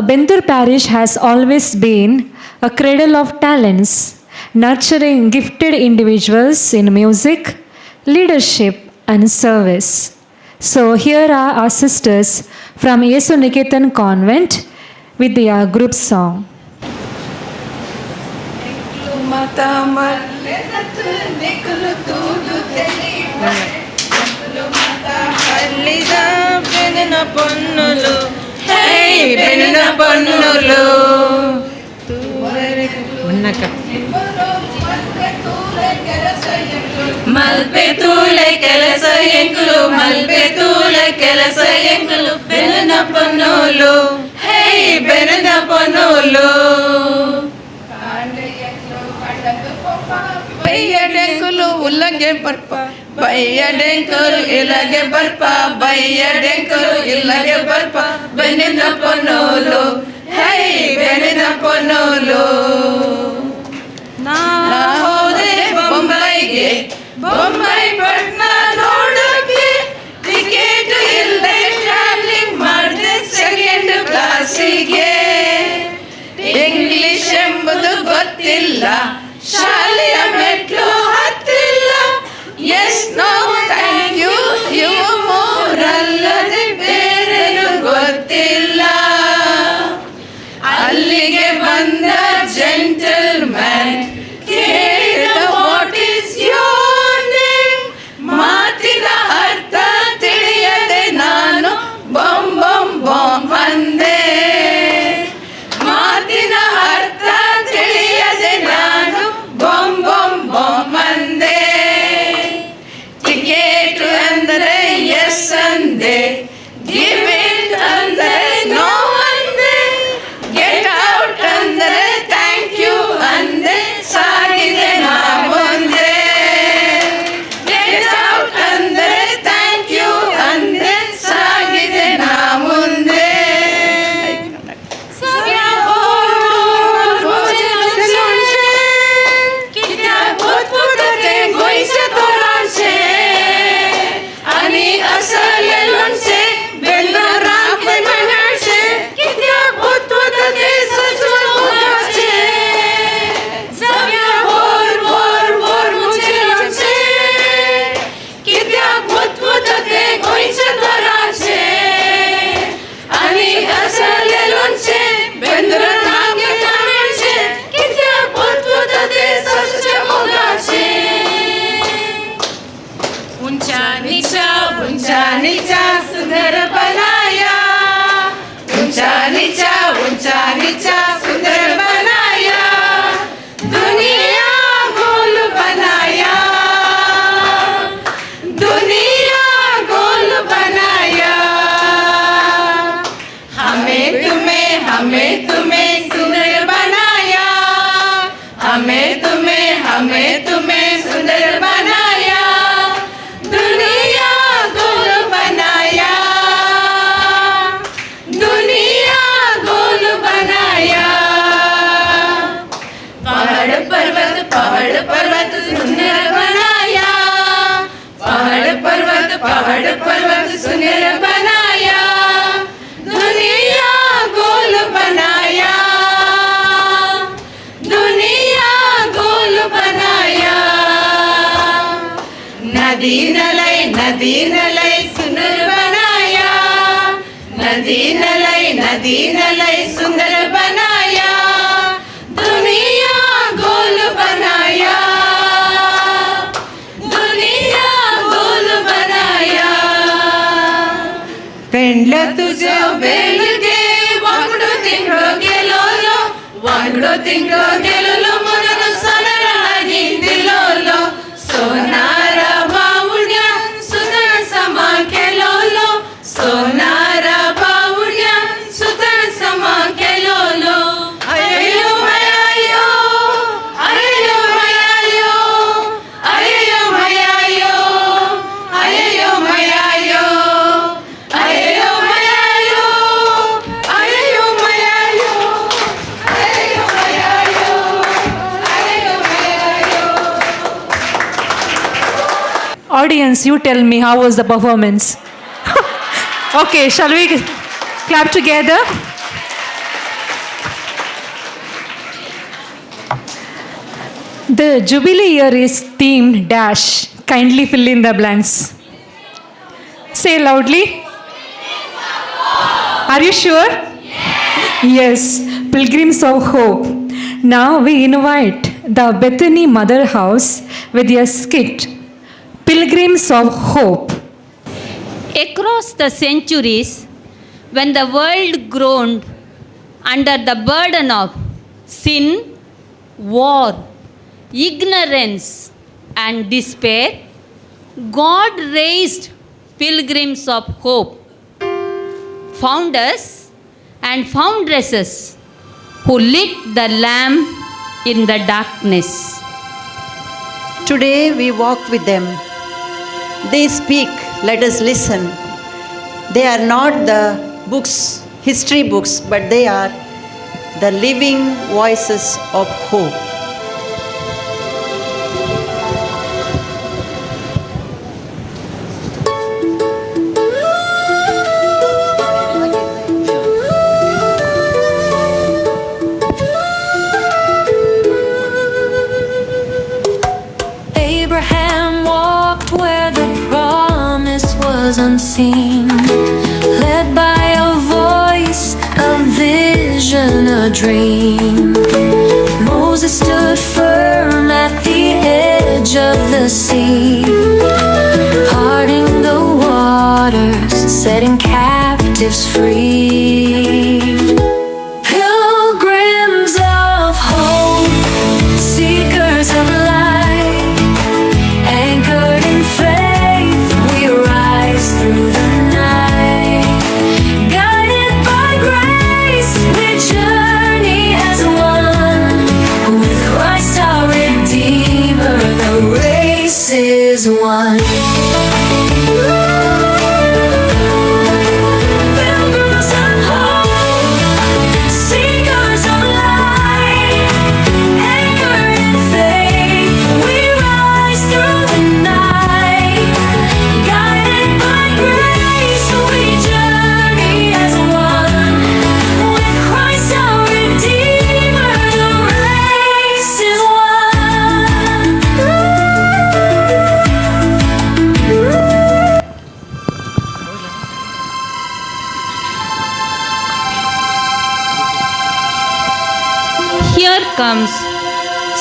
Bendur Parish has always been a cradle of talents, nurturing gifted individuals in music, leadership, and service. So here are our sisters from Yesu Niketan Convent with their group song. Malpe ಕೆಲಸ ಎಂಕುಲು ಮಲ್ಪೆ ತೂಲ ಕೆಲಸ ಎಂಕುಲು ಬೆನ್ನ ಪೊನ್ನುಲು ಹೇ ಬೆನ್ನ ಪೊನ್ನುಲು. ಬಯ್ಯಡೆಂಕುಲು ಉಲ್ಲಗೆ ಬರ್ಪ ಬಯ್ಯಡೆಂಕುಲು ಇಲ್ಲಗೆ ಬರ್ಪ ಬಯ್ಯಡೆಂಕುಲು ಇಲ್ಲಗೆ ಬರ್ಪ ಬೆನ್ನಿನ ಪೊನ್ನೋಲು high ಬೆನ್ನಿನ ಪೊನ್ನೋಲು. ನಾ ಹೋದೆ ಬೊಂಬೈಗೆ ಬೊಂಬೈ ಪಟ್ನ ನೋಡೋಕೆ ಟಿಕೆಟ್ ಇಲ್ಲದೆ ಟ್ರಾವೆಲಿಂಗ್ ಮಾಡಿದೆ ಸೆಕೆಂಡ್ ಕ್ಲಾಸಿಗೆ. ಇಂಗ್ಲಿಷ್ ಎಂಬುದು ಗೊತ್ತಿಲ್ಲ ಶಾಲೆಯ ಮೆಟ್ಲು ಹತ್ತಿಲ್ಲ ಎಸ್ ನೋ thank you ಇವು ಮೂರಲ್ಲದೆ ಬೇರೇನು ಗೊತ್ತಿಲ್ಲ. ಅಲ್ಲಿಗೆ ಬಂದ ಜೆಂಟಲ್ ಮ್ಯಾನ್ ಕೇಳಿದ what is your name. ಮಾತಿನ ಅರ್ಥ ತಿಳಿಯದೆ ನಾನು ಬೊಂ ಬೊಂ ಬಾಂಬ್ ಅಂದೆ. ಮಾತಿನ ಅರ್ಥ ತಿಳಿಯದೆ ನಾನು ಬೊಂ ಬೊಂ ಬಾಂಬ್ ಅಂದೆ. ಟಿಕೆಟ್ ಅಂದರೆ ಎಸ್ ಅಂದೆ, ಗಿವ್ it ಅಂದರೆ ನೋ ಅಂದೆ, ಗೆಟ್ ಔಟ್ ಅಂದರೆ thank you ಅಂದೆ, ಸಾಗಿದೆ ನಾ ಮುಂದೆ. ಗೆಟ್ ಔಟ್ ಅಂದರೆ thank you ಅಂದೆ, ಸಾಗಿದೆ ನಾ ಮುಂದೆ. कित्याक भुतभुततें गोंयच्या तोरांचें आनी असलें लोणचें बेंदराक मेळचें कित्याक भुतभुततें सजून उगाचें सगळ्या भोर भोर भोर मुझें लोणचें कित्याक भुतभुततें गोंयच्या तोरांचें आनी असलें लोणचें बेंदराक मेळचें कित्याक भुतभुततें सजूच्या मोगाचें. ऊंचा नीचा ऊंचा नीचा सुंदर बनाया ऊंचा नीचा ऊंचा नीचा सुंदर बनाया दुनिया गोल बनाया दुनिया गोल बनाया. हमें तुम्हें सुंदर बनाया हमें तुम्हें सुंदर बनाया दुनिया गोल बनाया दुनिया गोल बनाया. पहाड़ पर्वत सुंदर बनाया पहाड़ पर्वत सुंदर बनाया दुनिया गोल बनाया दुनिया गोल बनाया. नदी नलय सुंदर बनाया नदी नलय सुंदर बनाया दुनिया गोल बनाया दुनिया गोल बनाया. पेंडल्या तुझ्या बेलगे वांगडो तिंगडो गेलोलो वांगडो तिंगडो गेलोलो म्हणून सोनारा हागी दिलोलो सोनारा बावड्या सुतळ समा केलोलो सोनारा बावड्या सुतळ समा केलोलो. अय्यो मयायो अय्यो मयायो अय्यो मयायो अय्यो मयायो अय्यो मयायो अय्यो मयायो अय्यो मयायो अय्यो मयायो. Audience, you tell me how was the performance? Okay, shall we clap together? The Jubilee year is themed dash. Kindly fill in the blanks. Say loudly. Are you sure? Yes, Pilgrims of Hope. Now we invite the Bethany Mother House with a skit, Pilgrims of Hope. Across the centuries, when the world groaned under the burden of sin, war, ignorance, and despair, God raised pilgrims of hope, founders and foundresses who lit the lamp in the darkness. Today we walk with them. They speak, let us listen. They are not the books, history books, but they are the living voices of hope. Abraham walked where the promise was unseen, led by a voice, a vision, a dream. Moses stood firm at the edge of the sea, parting the waters, setting captives free. Pilgrims of hope, seekers of light, anchored in faith, we rise through the night. Guided by grace, we journey as one. With Christ our Redeemer, the race is won. Pilgrims of hope, seekers of light, anchored in faith, we rise through the night. Guided by grace, we journey as one. With Christ our Redeemer, the race is won. Here comes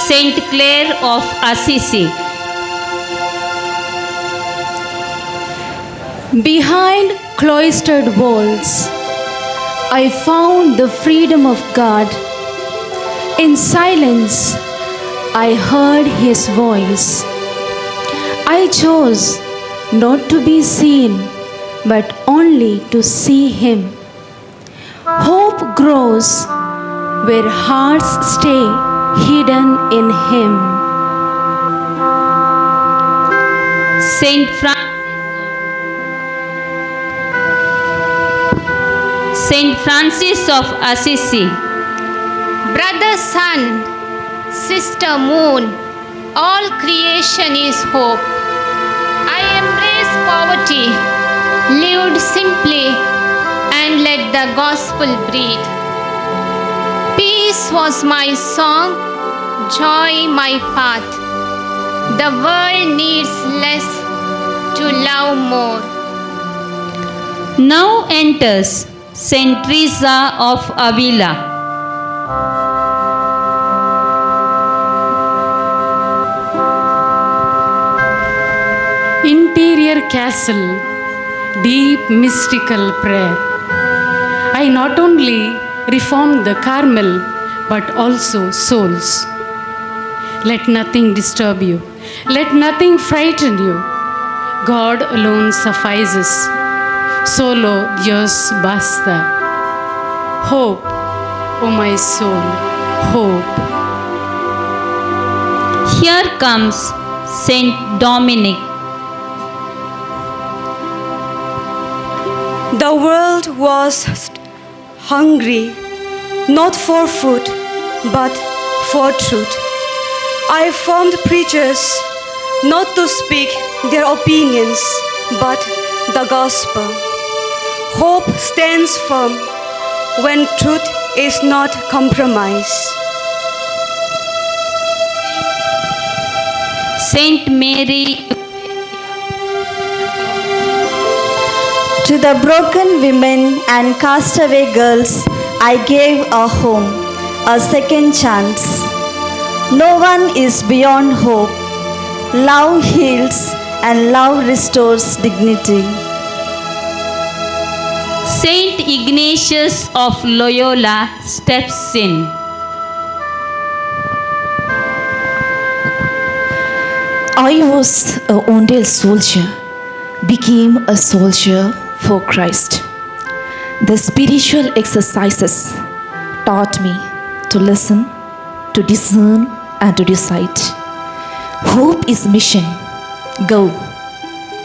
Saint Clare of Assisi. Behind cloistered walls, I found the freedom of God. In silence, I heard His voice. I chose not to be seen, but only to see Him. Hope grows where hearts stay hidden in Him. Saint Francis of Assisi. Brother Sun, Sister Moon, all creation is hope. I embrace poverty, lived simply, and let the gospel breathe. Peace was my song, joy my path. The world needs less to love more. Now enters Saint Teresa of Avila. Interior castle, deep mystical prayer. I not only reformed the Carmel, but also souls. Let nothing disturb you. Let nothing frighten you. God alone suffices. Solo Dios basta. Hope, O my soul, hope. Here comes Saint Dominic. The world was hungry, not for food, but for truth. I formed preachers not to speak their opinions, but the gospel. Hope stands firm when truth is not compromised. Saint Mary. To the broken women and castaway girls, I gave a home, a second chance. No one is beyond hope. Love heals and love restores dignity. Saint Ignatius of Loyola steps in. I was a wounded soldier, became a soldier for Christ. The spiritual exercises taught me to listen, to discern, and to decide. Hope is mission. Go,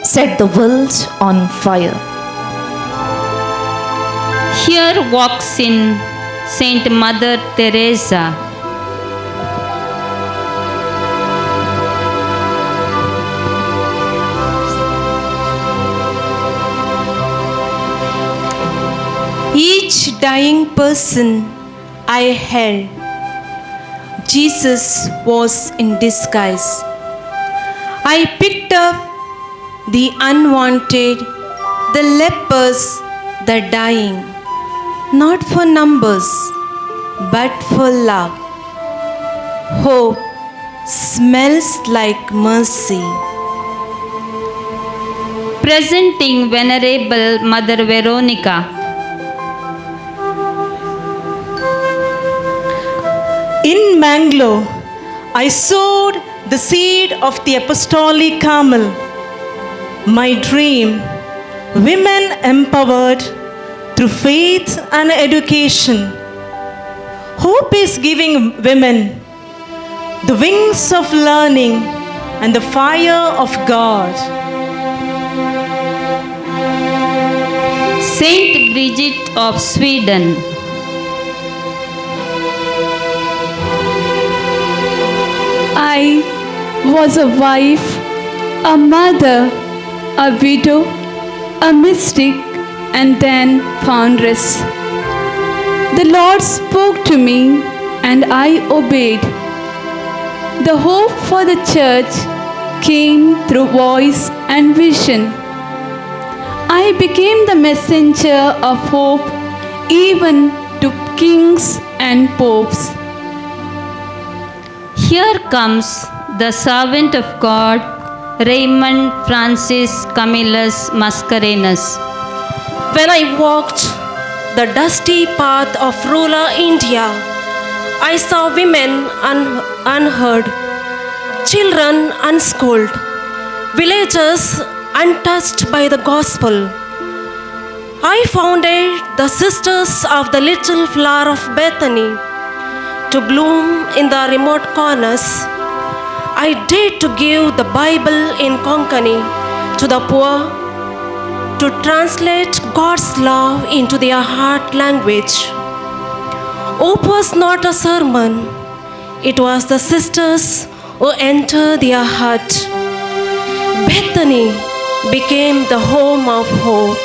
set the world on fire. Here walks in Saint Mother Teresa. Each dying person I held, Jesus was in disguise. I picked up the unwanted, the lepers, the dying, not for numbers, but for love. Hope smells like mercy. Presenting Venerable Mother Veronica. In Mangalore, I sowed the seed of the Apostolic Carmel. My dream, women empowered through faith and education. Hope is giving women the wings of learning and the fire of God. Saint Bridget of Sweden. I was a wife, a mother, a widow, a mystic, and then foundress. The Lord spoke to me and I obeyed. The hope for the church came through voice and vision. I became the messenger of hope even to kings and popes. Here comes the servant of God, Raymond Francis Camillus Mascarenhas. When I walked the dusty path of rural India, I saw women unheard, children unschooled, villages untouched by the gospel. I founded the Sisters of the Little Flower of Bethany to bloom in the remote corners. I dared to give the Bible in Konkani to the poor, to translate God's love into their heart language. Hope was not a sermon, it was the sisters who entered their heart. Bethany became the home of hope.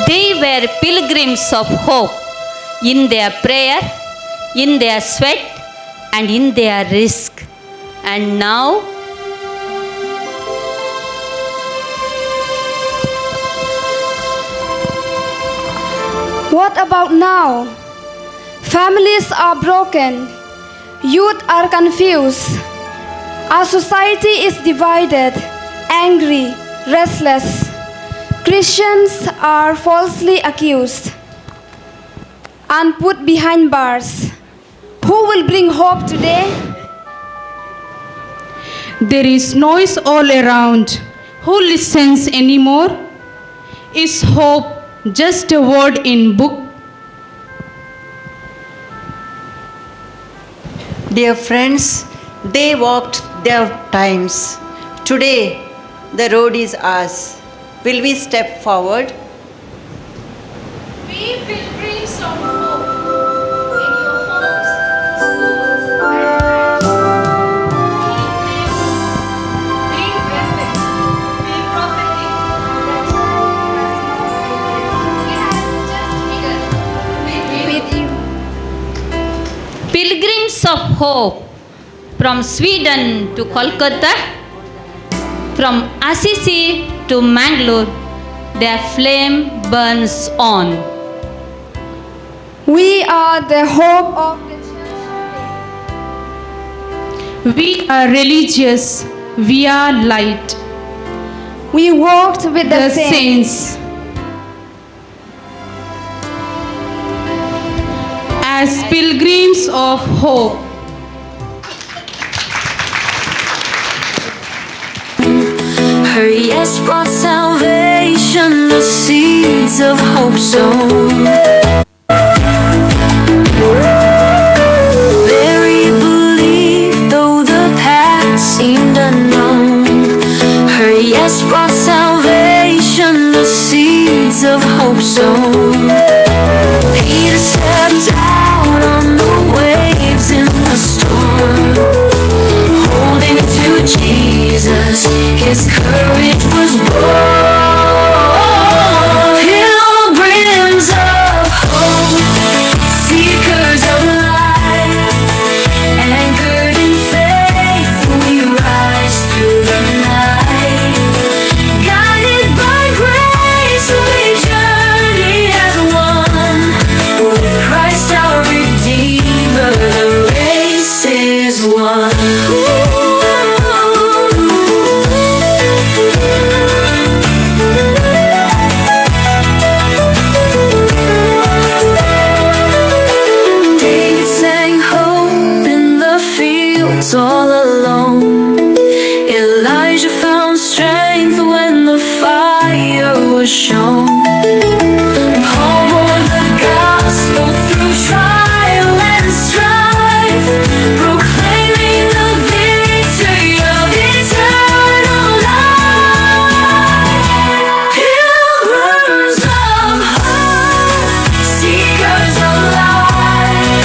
They were pilgrims of hope in their prayer, in their sweat, and in their risk. And now, what about now? Families are broken, youth are confused, our society is divided, angry, restless. Christians are falsely accused and put behind bars. Who will bring hope today? There is noise all around. Who listens anymore? Is hope just a word in book? Dear friends, they walked their times. Today, the road is ours. Will we step forward? Be pilgrims of hope in your homes, schools, and churches. Be present, be prophetic. It has just begun with you. Pilgrims of hope from Sweden to Kolkata, from Assisi to Mangalore, their flame burns on. We are the hope of the church today. We are religious, we are light. We walked with the saints. As pilgrims of hope. Her yes brought salvation, the sea. seeds of hope sown. Mary believed, though the path seemed unknown. Her yes brought salvation, the seeds of hope sown. Peter stepped out on the waves in the storm, holding to Jesus, his courage was born. Pilgrims of hope, seekers of light, anchored in faith, we rise through the night. Guided by grace, we journey as one. With Christ our Redeemer, the race is won. David sang hope in the fields all alone. Elijah found strength when the fire was shown. Paul bore the gospel through trial and strife, proclaiming the victory of eternal life. Pilgrims of hope, seekers of light,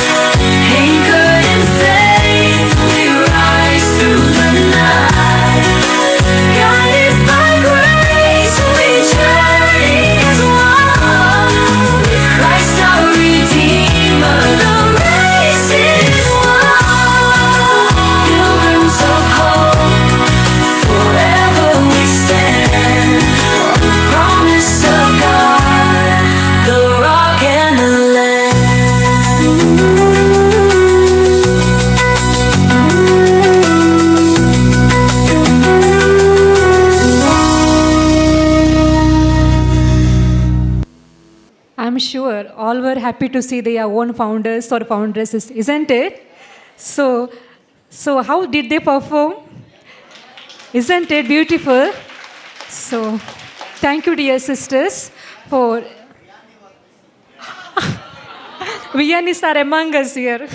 anchored in faith, we rise through the night. Guided by grace, we journey as one. With Christ our Redeemer, the race is won. Pilgrims of hope, forever we stand on the promise of God, the rock and the land. I'm sure all were happy to see their own founders or foundresses, isn't it? So how did they perform? Isn't it beautiful? So, thank you, dear sisters, for Vianis are among us here.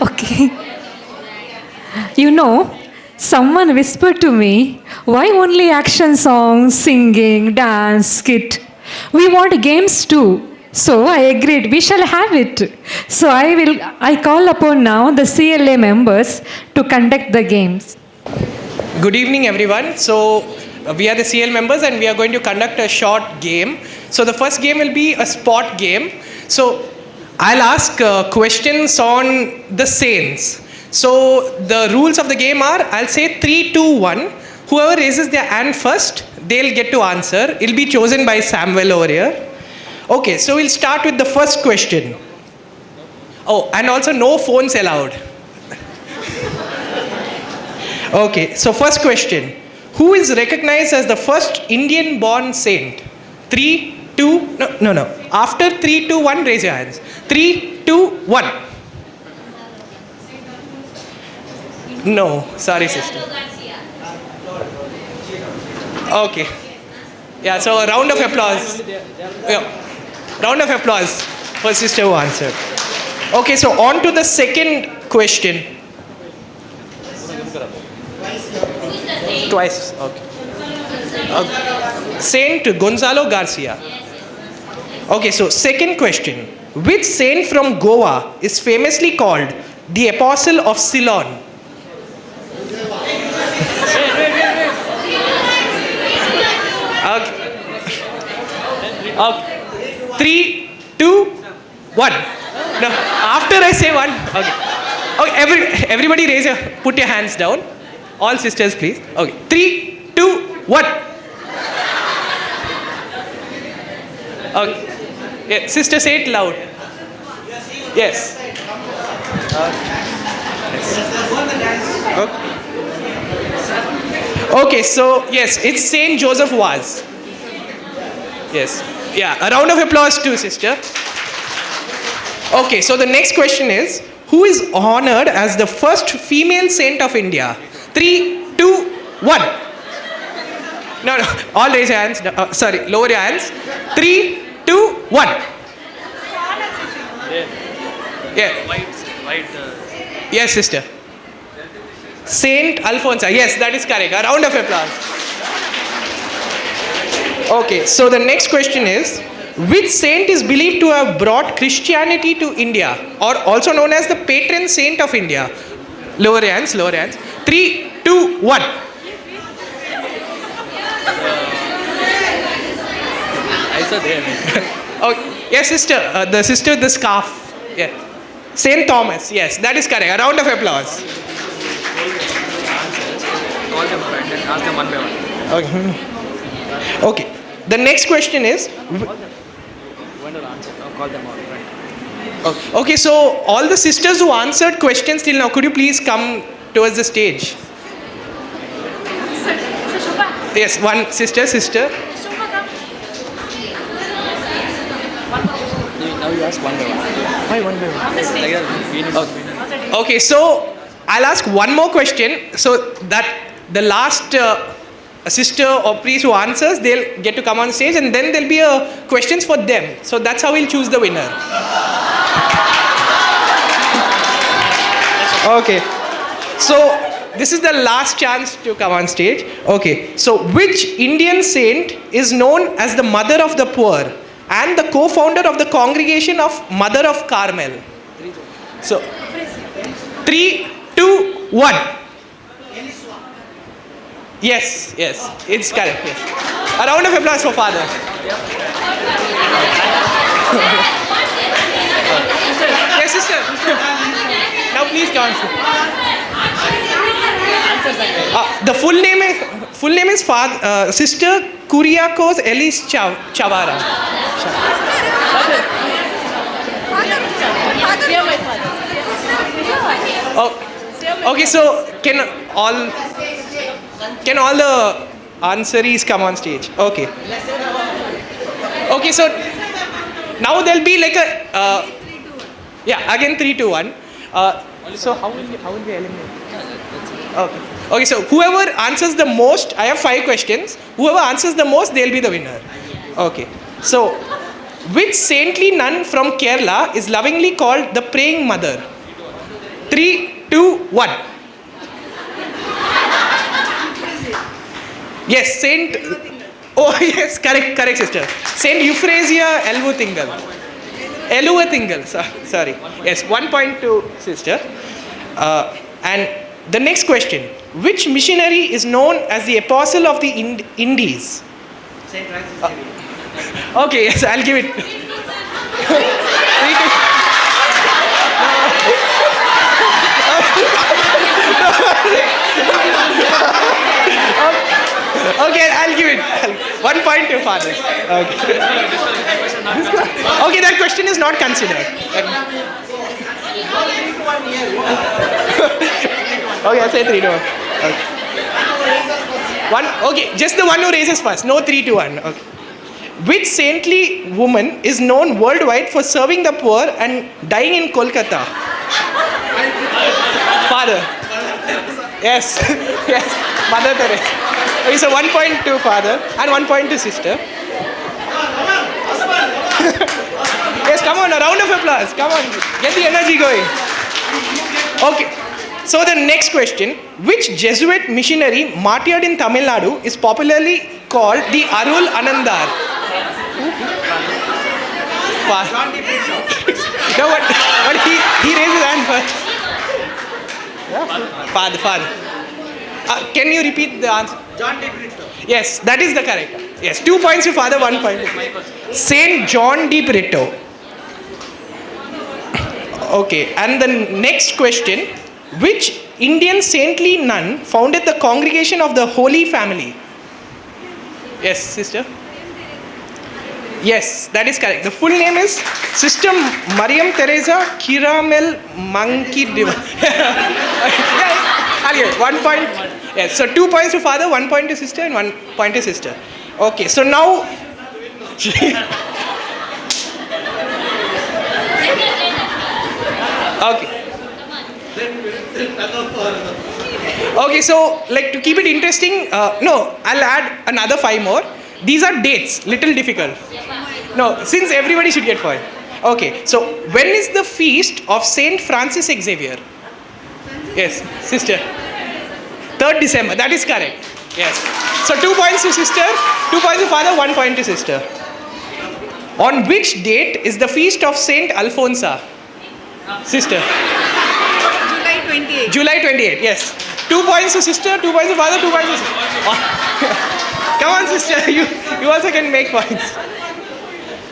Okay. You know, someone whispered to me, why only action songs, singing, dance, skit? We want games too. So I agreed, we shall have it. So I call upon now the CLA members to conduct the games. Good evening, everyone. So we are the CL members and we are going to conduct a short game. So the first game will be a spot game. So I'll ask questions on the saints. So the rules of the game are, I'll say 3, 2, 1. Whoever raises their hand first, they'll get to answer. It'll be chosen by Samuel over here. Okay, so we'll start with the first question. Oh, and also no phones allowed. Okay, so first question. Who is recognized as the first Indian-born saint? 3, 2, no. After 3, 2, 1, raise your hands. 3, 2, 1. No, sorry, sister. Okay. Yeah, so a round of applause. Yeah. Round of applause for sister who answered. Okay, so on to the second question. Twice, okay. Saint Gonzalo Garcia. Okay, so second question. Which saint from Goa is famously called the Apostle of Ceylon? Okay. Okay. 3, 2, 1. No, after I say 1. Okay. Okay, everybody raise your, put your hands down. All sisters, please. Okay. 3, 2, 1. Okay. Yeah, sister, say it loud. Yes. Okay. Okay, so yes, it's Saint Joseph Vaz. Yes. Yeah, a round of applause too, sister. Okay, so the next question is, who is honored as the first female saint of India? 3, 2, 1. No, no, all raise your hands. Sorry, lower your hands. 3, 2, 1. Yeah. Yes, sister. Saint Alphonsa. Yes, that is correct. A round of applause. Okay, so the next question is, which saint is believed to have brought Christianity to India, or also known as the patron saint of India? Lower your hands, lower your hands. 3, 2, 1. I saw there. Oh, yes, sister. The sister with the scarf. Yeah. Saint Thomas. Yes, that is correct. A round of applause. Call them friend and ask them one by one. Okay. Okay. The next question is. Call them all, friend. Okay, so all the sisters who answered questions till now, could you please come towards the stage? Yes, one sister, sister. Now you ask one by one. Why one by one? Okay, so I'll ask one more question so that the last sister or priest who answers, they'll get to come on stage, and then there'll be a questions for them. So that's how we'll choose the winner. Okay. So this is the last chance to come on stage. Okay. So which Indian saint is known as the mother of the poor and the co-founder of the congregation of Mother of Carmel? So 3, 2, 1. Yes, yes, it's correct. Yes. A round of applause for Father. Yes, sister. Now please come. The full name is Father, Sister Kuriakose Elise Chavara. Oh, okay, so can all the answerees come on stage? Okay. Okay, so now there'll be like a yeah, again 3, 2, 1. So how will we eliminate? Okay. Okay, so whoever answers the most, I have 5 questions. Whoever answers the most, they'll be the winner. Okay. So, which saintly nun from Kerala is lovingly called the Praying Mother? 3, 2, 1. Yes, Saint. Oh yes, correct, correct, sister. Saint Euphrasia Eluvathingal. Eluvathingal, sorry. Yes, 1.2, sister. And the next question: which missionary is known as the Apostle of the Indies? Saint Francis. Okay, yes, I'll give it. 3, 2. Okay, I'll give it. 1 point to Father. Okay. Okay, that question is not considered. Okay, I'll say 3, 2, 1. Okay. One. Okay, just the one who raises first. No 3, 2, 1. Okay. Which saintly woman is known worldwide for serving the poor and dying in Kolkata? Father. Yes. Yes. Mother Teresa. Okay, so 1 point to father and 1 point to sister. Yes, come on, a round of applause. Come on, get the energy going. Okay, so the next question. Which Jesuit missionary martyred in Tamil Nadu is popularly called the Arul Anandar? No, but he raised his hand first. Yeah. Father, father. Can you repeat the answer? John de Britto. Yes, that is the correct. Yes, 2 points to father, 1 point to Saint John de Britto. Okay, and the next question. Which Indian saintly nun founded the Congregation of the Holy Family? Yes, sister. Yes, that is correct. The full name is Sister Mariam Teresa Kiramel Monkey. Yeah, I'll give it. 1 point. Yes, so 2 points to father, 1 point to sister, and 1 point to sister. Okay, so now. Okay. Okay, so like to keep it interesting, no, I'll add another 5 more. These are dates, little difficult. No, since everybody should get 5. Okay, so when is the feast of Saint Francis Xavier? Yes, sister. 3rd December, that is correct. Yes. So 2 points to sister, 2 points to father, 1 point to sister. On which date is the feast of Saint Alphonsa? Sister. July 28. July 28, yes. 2 points to sister, 2 points to father, 2 points to sister. Come on, sister, you also can make points.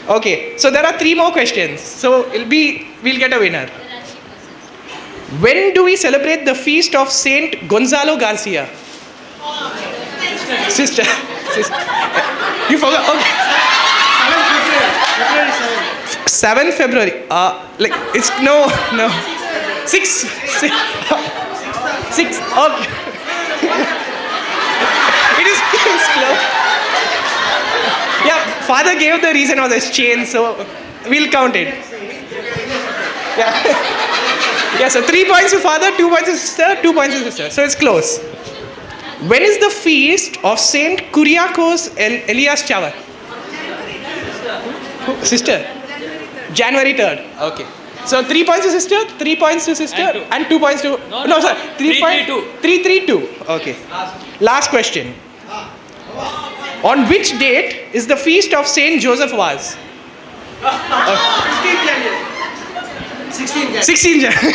Okay, so there are 3 more questions. So we'll get a winner. When do we celebrate the feast of Saint Gonzalo Garcia? Sister. Sister. You forgot? Okay. 7th February. Like it's no. 6. 6. Okay. It is close. Yeah, father gave the reason of this chain, so we'll count it. Yeah. Yeah, so 3 points to father, 2 points to sister, 2 points to sister. So it's close. When is the feast of Saint Kuriakose Elias Chavar? Sister? January 3rd. Okay. So 3 points to sister, 3 points to sister, and 2 points to... No, sorry. 3, 3, 2. 3, 3, 2. Okay. Last question. On which date is the feast of Saint Joseph Vaz? 16th January. 16th January. 16th January.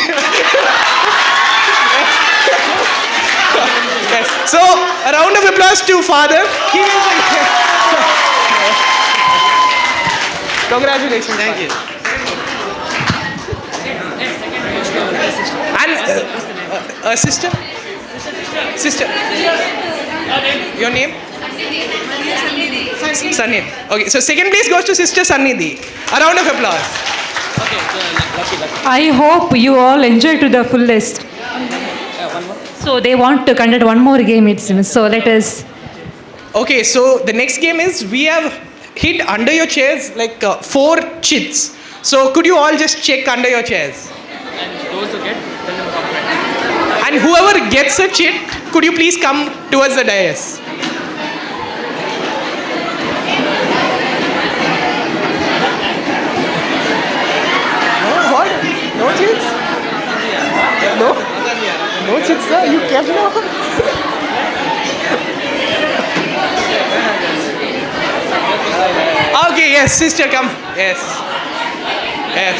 Yes. So, a round of applause to father. He wins again. Congratulations. Thank you. And sister? Sister. Your name? Sannidhi. Okay, so second place goes to Sister Sannidhi. A round of applause. Okay, so lucky. I hope you all enjoy to the fullest. So they want to conduct one more game, it seems. So let us. Okay, so the next game is we have hid under your chairs like 4 chits. So could you all just check under your chairs? And those who get, tell them come front. And whoever gets a chit, could you please come towards the dais? No, what? No chits? No? No chits, sir? You kept now? Okay, yes, sister, come. Yes. Yes.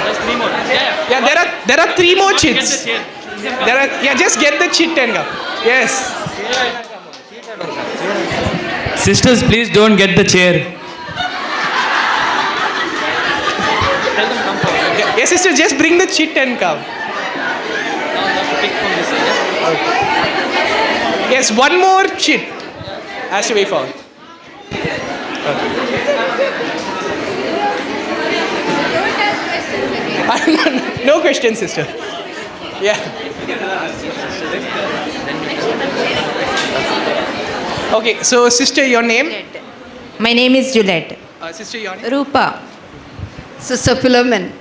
There's 3 more. Yeah, yeah, there are 3 more chits. There are, yeah, just get the chit and go. Yes. Sisters, please don't get the chair. Yes, sister, just bring the chit and come. Okay. Yes, one more chit has to be found. Okay. No question, sister. Yeah. Okay, so sister, your name? My name is Juliet. Sister, your name? Rupa. Sister Philomen.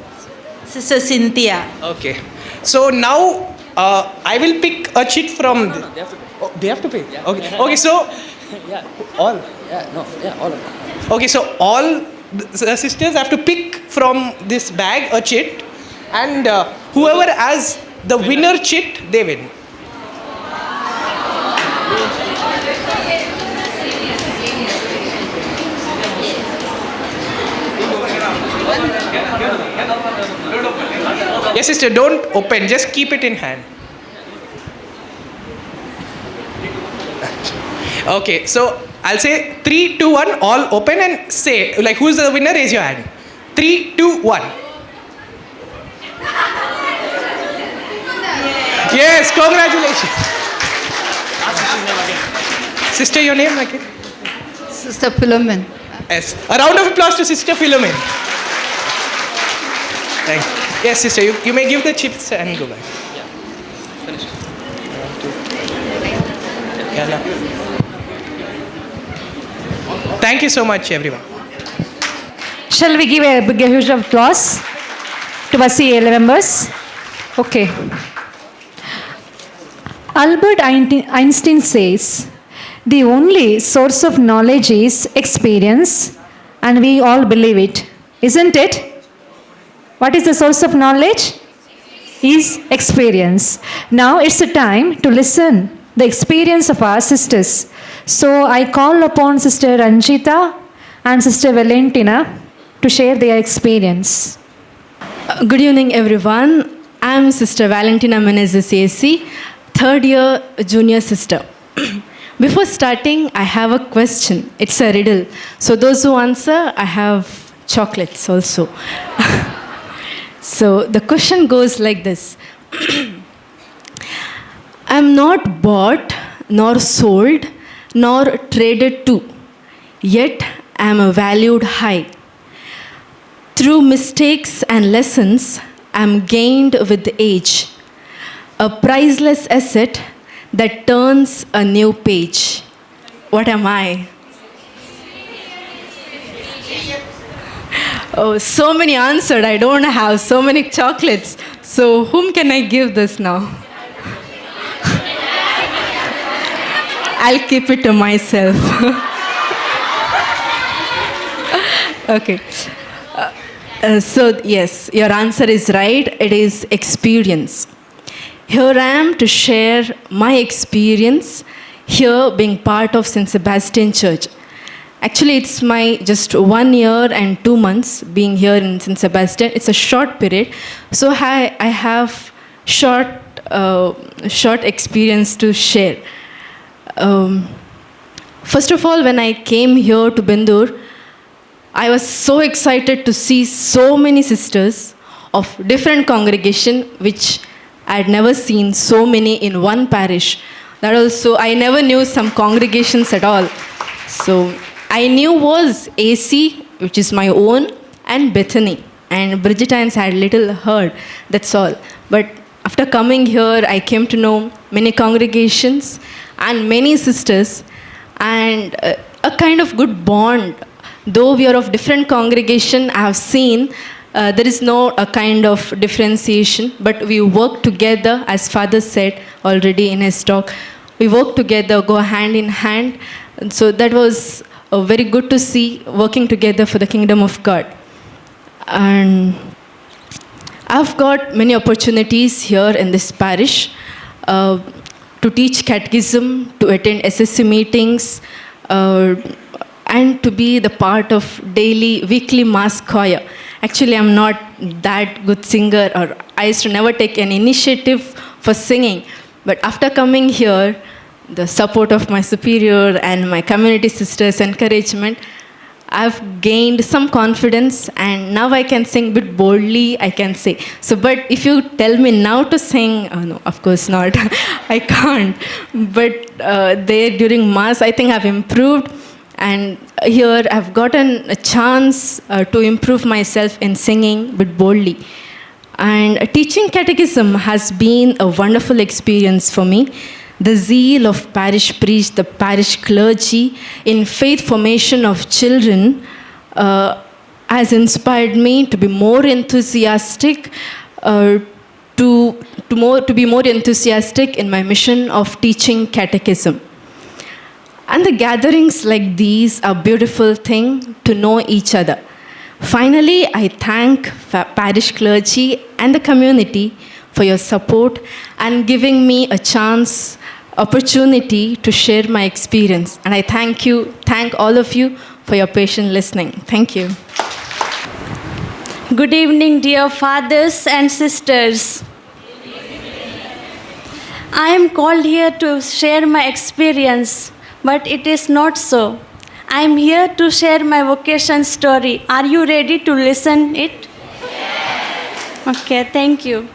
Sister Cynthia. Okay. So now I will pick a chit from... No, they have to pay. Oh, they have to pay? Yeah. Okay. Okay, so... Yeah. All? Yeah, no, yeah, all of them. Okay, so all the sisters have to pick from this bag a chit, and whoever has the winner chit, they win. Yes, sister, don't open. Just keep it in hand. Okay, so I'll say 3, 2, 1, all open and say, like, who's the winner? Raise your hand. 3, 2, 1. Yes, congratulations. Sister, your name again? Sister Philomen. Yes. A round of applause to Sister Philomen. Thank you. Yes, sister, you may give the chips and go back. Yeah. Finish. 1, 2. Yeah, no. Thank you so much, everyone. Shall we give a big huge applause? to our CL members. Okay. Albert Einstein says, the only source of knowledge is experience, and we all believe it. Isn't it? What is the source of knowledge? Is experience. Now it's the time to listen the experience of our sisters. So I call upon Sister Ranjita and Sister Valentina to share their experience. Good evening, everyone. I'm Sister Valentina Menezes, CSC, third year junior sister. Before starting, I have a question. It's a riddle. So those who answer, I have chocolates also. So the question goes like this. I'm not bought, nor sold, nor traded to, yet I am valued high. Through mistakes and lessons, I am gained with age, a priceless asset that turns a new page. What am I? Oh, so many answered. I don't have so many chocolates. So whom can I give this now? I'll keep it to myself. Okay. So yes, your answer is right. It is experience. Here I am to share my experience here being part of St. Sebastian Church. Actually, it's my just 1 year and 2 months being here in St. Sebastian. It's a short period. So I have short experience to share. First of all, when I came here to Bendur, I was so excited to see so many sisters of different congregation, which I had never seen so many in one parish. That also, I never knew some congregations at all. So I knew was AC, which is my own, and Bethany. And Bridgetines had little heard, that's all. But after coming here, I came to know many congregations and many sisters, and a kind of good bond. Though we are of different congregation, I have seen there is no a kind of differentiation, but we work together, as Father said already in his talk. We work together, go hand in hand. And so that was very good to see, working together for the kingdom of God. And I've got many opportunities here in this parish to teach catechism, to attend SSC meetings, and to be the part of daily, weekly mass choir. Actually, I'm not that good singer, or I used to never take an initiative for singing. But after coming here, the support of my superior and my community sisters' encouragement, I've gained some confidence, and now I can sing a bit boldly, I can say. So, but if you tell me now to sing, oh no, of course not. I can't. But there during Mass, I think I've improved. And here I've gotten a chance to improve myself in singing but boldly. And teaching catechism has been a wonderful experience for me. The zeal of parish priest, the parish clergy in faith formation of children has inspired me to be more enthusiastic, to be more enthusiastic in my mission of teaching catechism. And the gatherings like these are a beautiful thing to know each other. Finally, I thank parish clergy and the community for your support and giving me a chance, opportunity to share my experience. And I thank you, thank all of you for your patient listening. Thank you. Good evening, dear fathers and sisters. I am called here to share my experience, but it is not so. I am here to share my vocation story. Are you ready to listen it? Yes. Okay, thank you.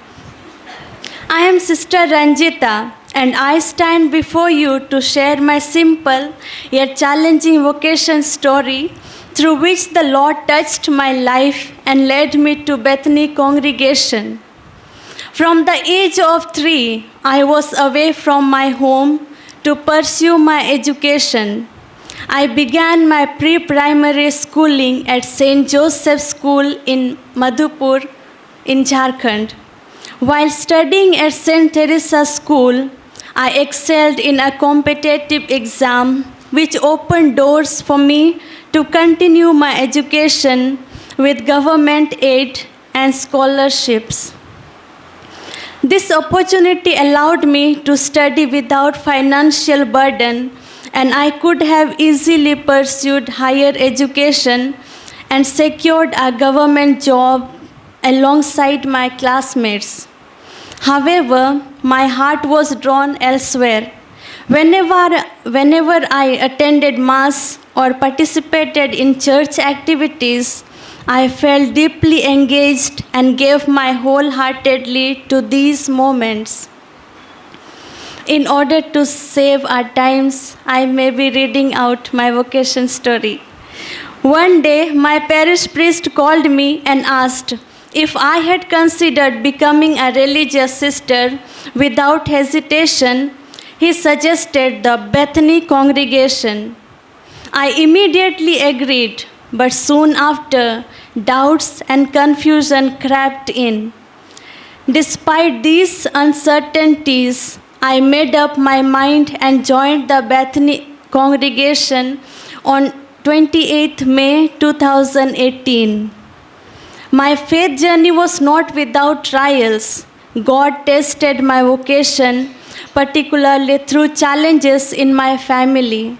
I am Sister Ranjita, and I stand before you to share my simple yet challenging vocation story through which the Lord touched my life and led me to Bethany congregation. From the age of 3, I was away from my home to pursue my education. I began my pre-primary schooling at St. Joseph's School in Madhupur. in Jharkhand. While studying at St. Teresa School, I excelled in a competitive exam which opened doors for me to continue my education with government aid and scholarships. This opportunity allowed me to study without financial burden, and I could have easily pursued higher education and secured a government job alongside my classmates. However, my heart was drawn elsewhere. Whenever I attended Mass or participated in church activities, I felt deeply engaged and gave my wholeheartedly to these moments. In order to save our times, I may be reading out my vocation story. One day, my parish priest called me and asked if I had considered becoming a religious sister. Without hesitation, he suggested the Bethany congregation. I immediately agreed, but soon after, doubts and confusion crept in. Despite these uncertainties, I made up my mind and joined the Bethany congregation on 28th May 2018. My faith journey was not without trials. God tested my vocation, particularly through challenges in my family.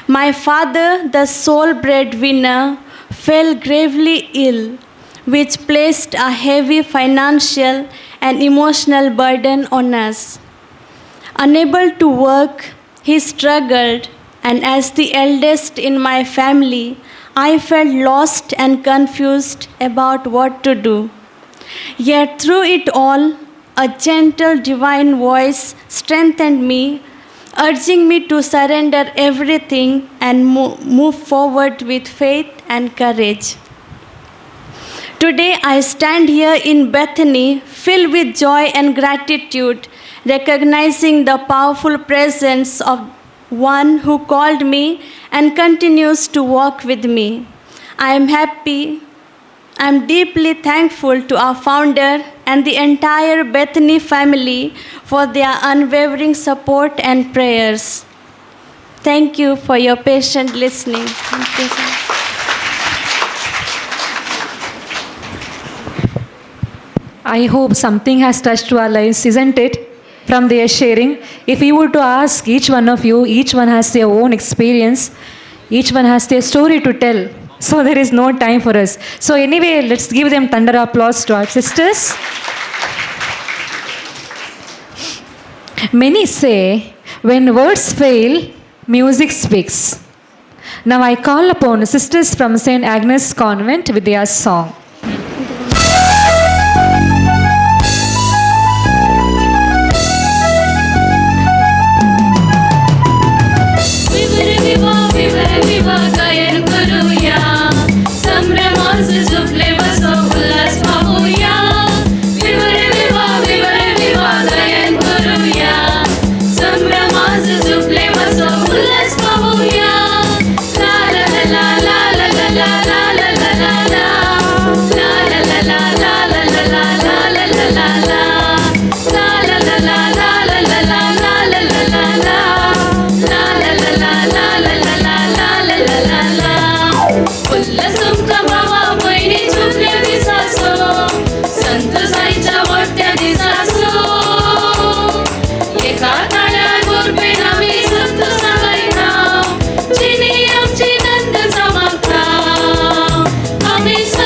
My father, the sole breadwinner, fell gravely ill, which placed a heavy financial and emotional burden on us. Unable to work, he struggled, and as the eldest in my family, I felt lost and confused about what to do. Yet through it all, a gentle divine voice strengthened me, urging me to surrender everything and move forward with faith and courage. Today, I stand here in Bethany, filled with joy and gratitude, recognizing the powerful presence of one who called me and continues to walk with me. I am happy. I am deeply thankful to our founder and the entire Bethany family for their unwavering support and prayers. Thank you for your patient listening. Thank you, sir. I hope something has touched to our lives, isn't it? From their sharing. If we were to ask each one of you, each one has their own experience, each one has their story to tell. So there is no time for us. So anyway, let's give them thunder applause to our sisters. Many say, when words fail, music speaks. Now I call upon sisters from St. Agnes Convent with their song. Amis.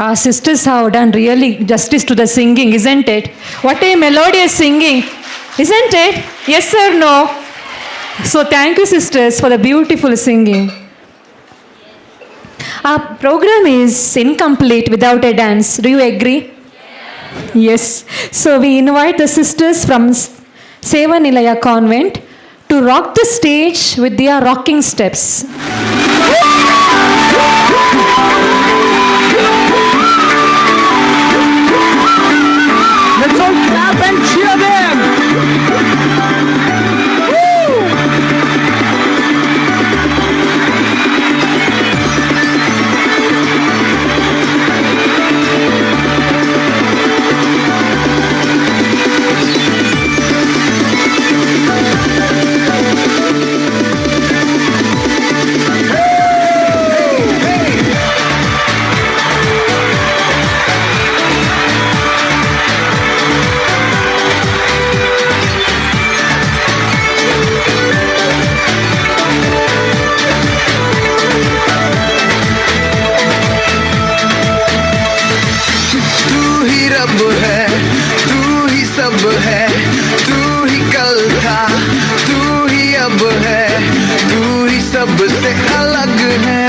Our sisters have done really justice to the singing, isn't it? What a melodious singing, isn't it? Yes or no? So thank you, sisters, for the beautiful singing. Our program is incomplete without a dance. Do you agree? Yes. So we invite the sisters from Sevanilaya Convent to rock the stage with their rocking steps. Let's all clap and cheer them. Woo! तू ही रब है, तू ही सब है, तू ही कल था, तू ही अब है, तू ही सबसे अलग है।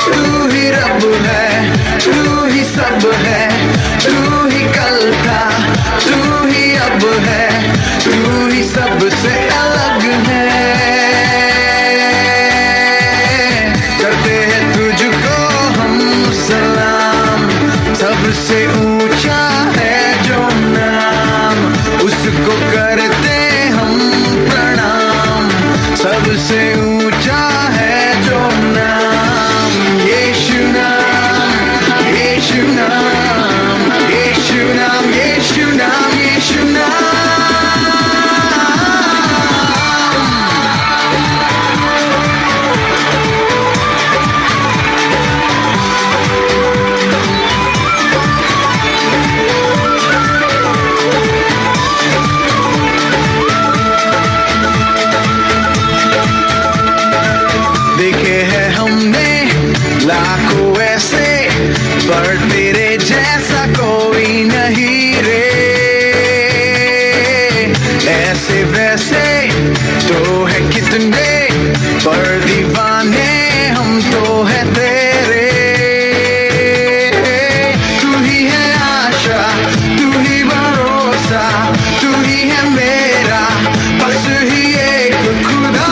तू ही रब है, तू ही सब है, तू ही कल था, तू ही अब है, तू ही सबसे अलग है। करते हैं तुझको हम सलाम, सबसे ऊंचा है जो नाम, उसको करते हम प्रणाम, सबसे ऊंचा है जो नाम, यीशु नाम, यीशु नाम, यीशु नाम, यीशु नाम, यीशु नाम। देखे हैं हमने लाखों ऐसे, पर तेरे जैसा कोई नहीं रे। ऐसे वैसे तो है कितने, पर दीवाने हम तो है तेरे। तू ही है आशा, तू ही भरोसा, तू ही है मेरा बस ही एक खुदा।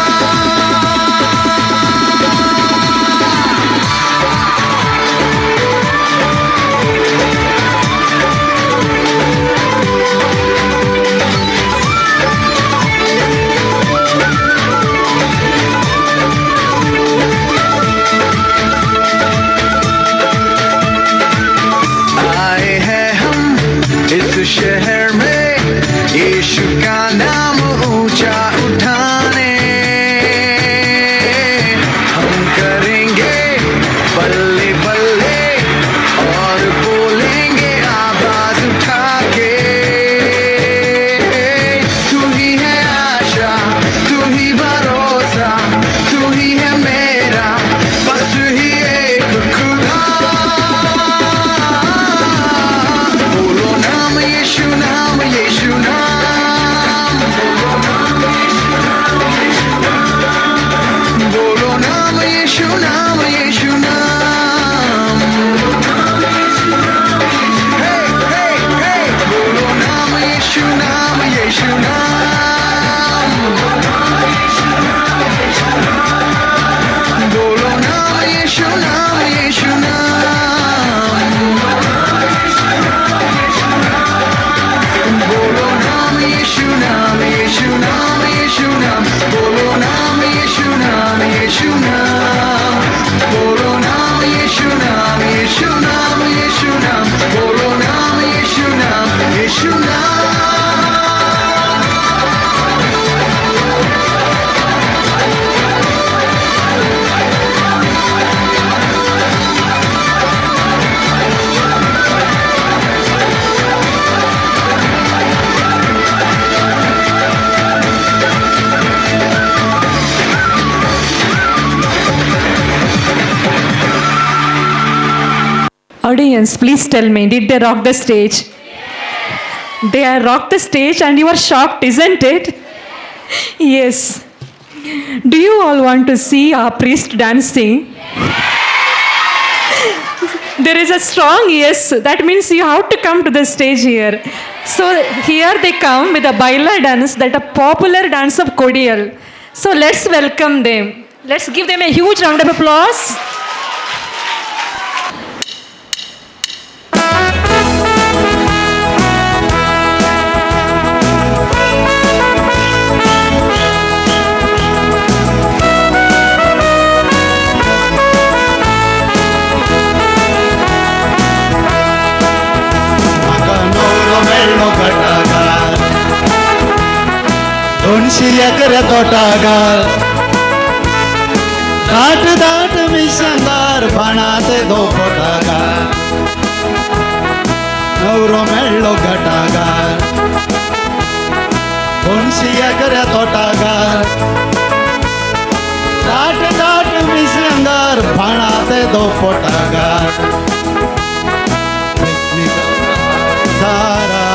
Audience, please tell me, did they rock the stage? They are rocked the stage and you are shocked, isn't it? Yes. Do you all want to see our priest dancing? There is a strong yes. That means you have to come to the stage here. So here they come with a baila dance, that a popular dance of Kodial. So let's welcome them. Let's give them a huge round of applause. दोनशी एकऱ्या तोटागार दाट दाट मिशंगार बाणाते दोपोटागार नवरो मेळ्ळो घटागार दोनशी एकऱ्या तोटागार दाट दाट मिशंगार बाणाते दोपोटागार सारा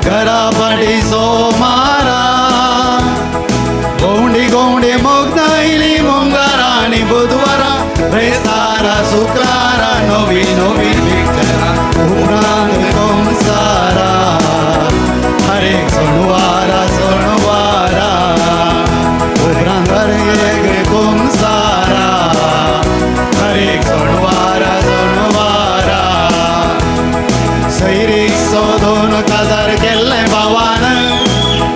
घरा पाटी सोमारा गोंडी गोंडी मोगदायली मंगारा आनी बुधवारा ब्रेस्तारा शुक्रारा नवी नवी पिक्चरां उपरांत कोमसारा हरेक सोणवारा सोणवारा उपरांत हरेक कोमसारा हरेक सोणवारा सोणवारा सैरीक सोदून काजार केल्लें भावान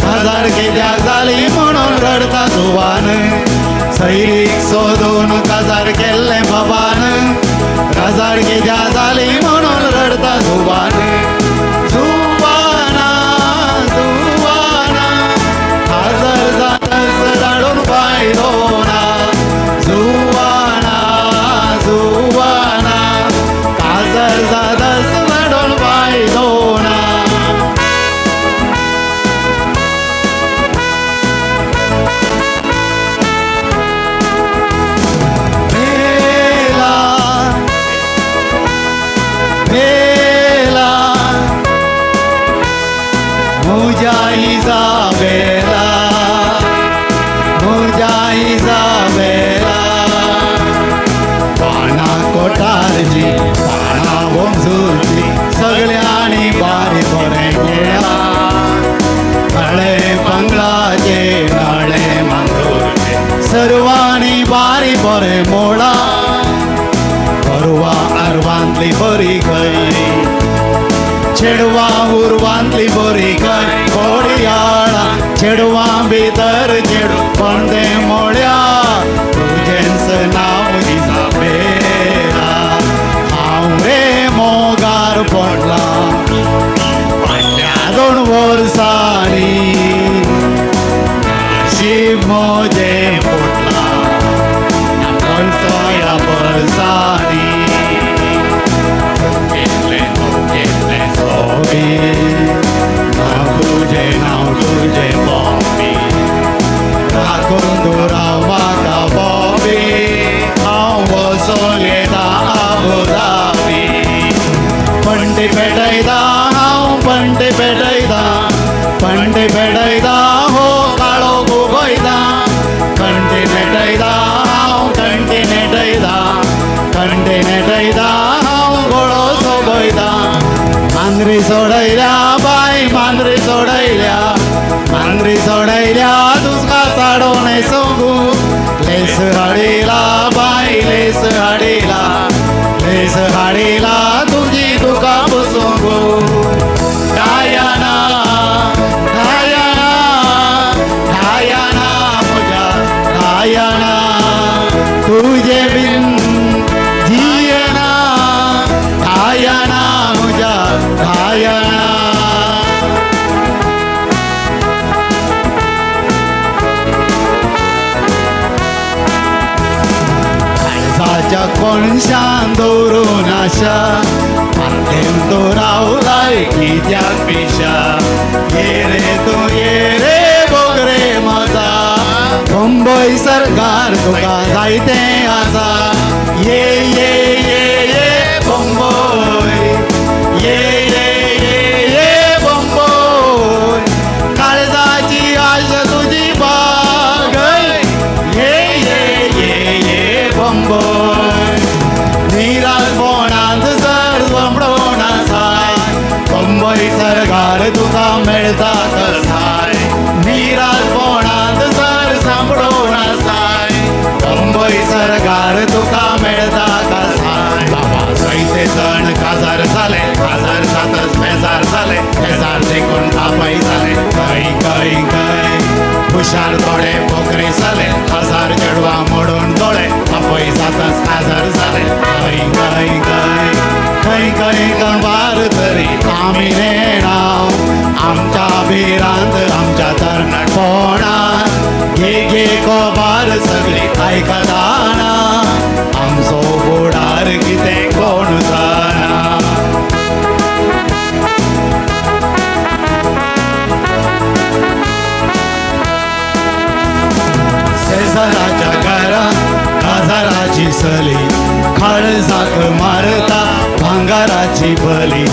काजार कित्याक जाली म्हणून रडता जुवान सैरीक सोदून काजार केल्लें भावान काजार कित्याक जाली म्हणून रडता जुवान जुवाना जुवाना काजार जातस रडून फायदो ना जुवाना जुवाना काजार जातस रडून फायदो ना. बेला बेला मुझा इजाबेला मुझा इजाबेला पाना कोटारची पाना वमजूरची सगळ्यांनी बारी बरें खेळा नळे बंगलाचे नळे मंगळूरचे सर्वांनी बारी बरें मोळा परवा आरवांतली बरी गई चेडवां उरवांतली बरी गई कोडयाळा चेडवां भितर चेडू पण तें मोळ्या तुजेंच नांव इजाबेला हांव रे मोगार पडला फाटल्या 2 वर्सांनी नशीब म्हजें फुटलां कोणचो ह्या वर्सांनी केल्लें केल्लें सोबीत नांव तुजें बॉबी राखून दुराव म्हाका बॉबी हांव वचोन येता आबुधाबी पंटी पेटयता हांव पंटी पेटयता पंटी पेटयता हो काळो गोगयता कंटी नेटयता हांव कंटी नेटयता कंटी नेटयता हांव गोळो सोबयता मांद्री सोडयल्या बाय मांद्री सोडयल्या मांद्री सोडयल्या तुका साडोने सोगू लेस हाडिला बाय लेस हाडिला लेस हाडिला तुजी तुका बसोंगू डायना डायना डायना म्हज्या डायना तुजे बीन जियेना डायना म्हज्या डायना. काळजाच्या कोनशान दवरून आशा माथेन तूं रावलाय कित्याक पिशा ये रे तूं ये रे बोगरे म्हजा मुंबय सरकार तुका जायतें आसा ये ये ये ये सरकार तुका मेळता कसाय निराळपणांत सर सांपडोना साय बंबय सरकार तुका मेळता कसाय बाबा जायते जण काजार जाले काजार जातच बेजार जाले बेजार देखून बापाय जाले खंय खंय खंय हुशार थोडे पोकरे जाले हजार चेडवां मोडून दोळे बापय जातच काजार जाले खंय खंय खंय खंय खंय कणवार तरी आमी नेणा आमच्या भिरांत आमच्या तरणाटपणान घे घे खबर सगळी आयकताना आमचो फुडार कितें कोण जाणा. शेजाराच्या घरात काजाराची सली काळजाक मारता भांगाराची बली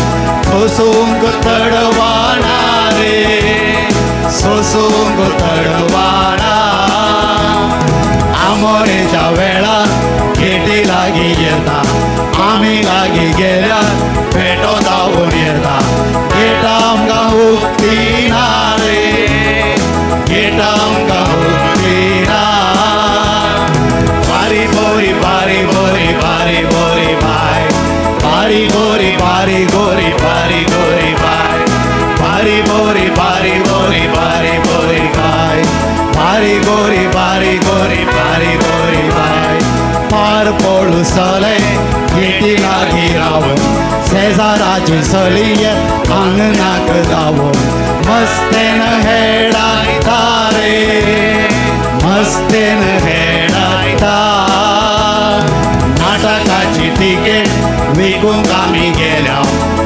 सोसूंक तडवाना रे सोसूंक तडवाना आमोरेच्या वेळार गेटी लागीं येता आमी लागीं गेल्यार पेटो धांवून येता गेट आमकां उक्ती ना रे गेट आमकां उक्ती ना. बारी बोरी बारी बोरी बारी बोरी बाय बारी गोरी बारी गोरी बारी गोरी बाय बारी बोरी बारी गोरी बारी बोरी बाय बारी गोरी बारी गोरी बारी गोरी बाय पार पोळू सले गेटी लागीं रावन शेजाराची सली आंगणाक जावन मस्तेन हेडायता रे मस्तेन हेडायता. नाटकाची तिकेट विकूंक आमी गेल्या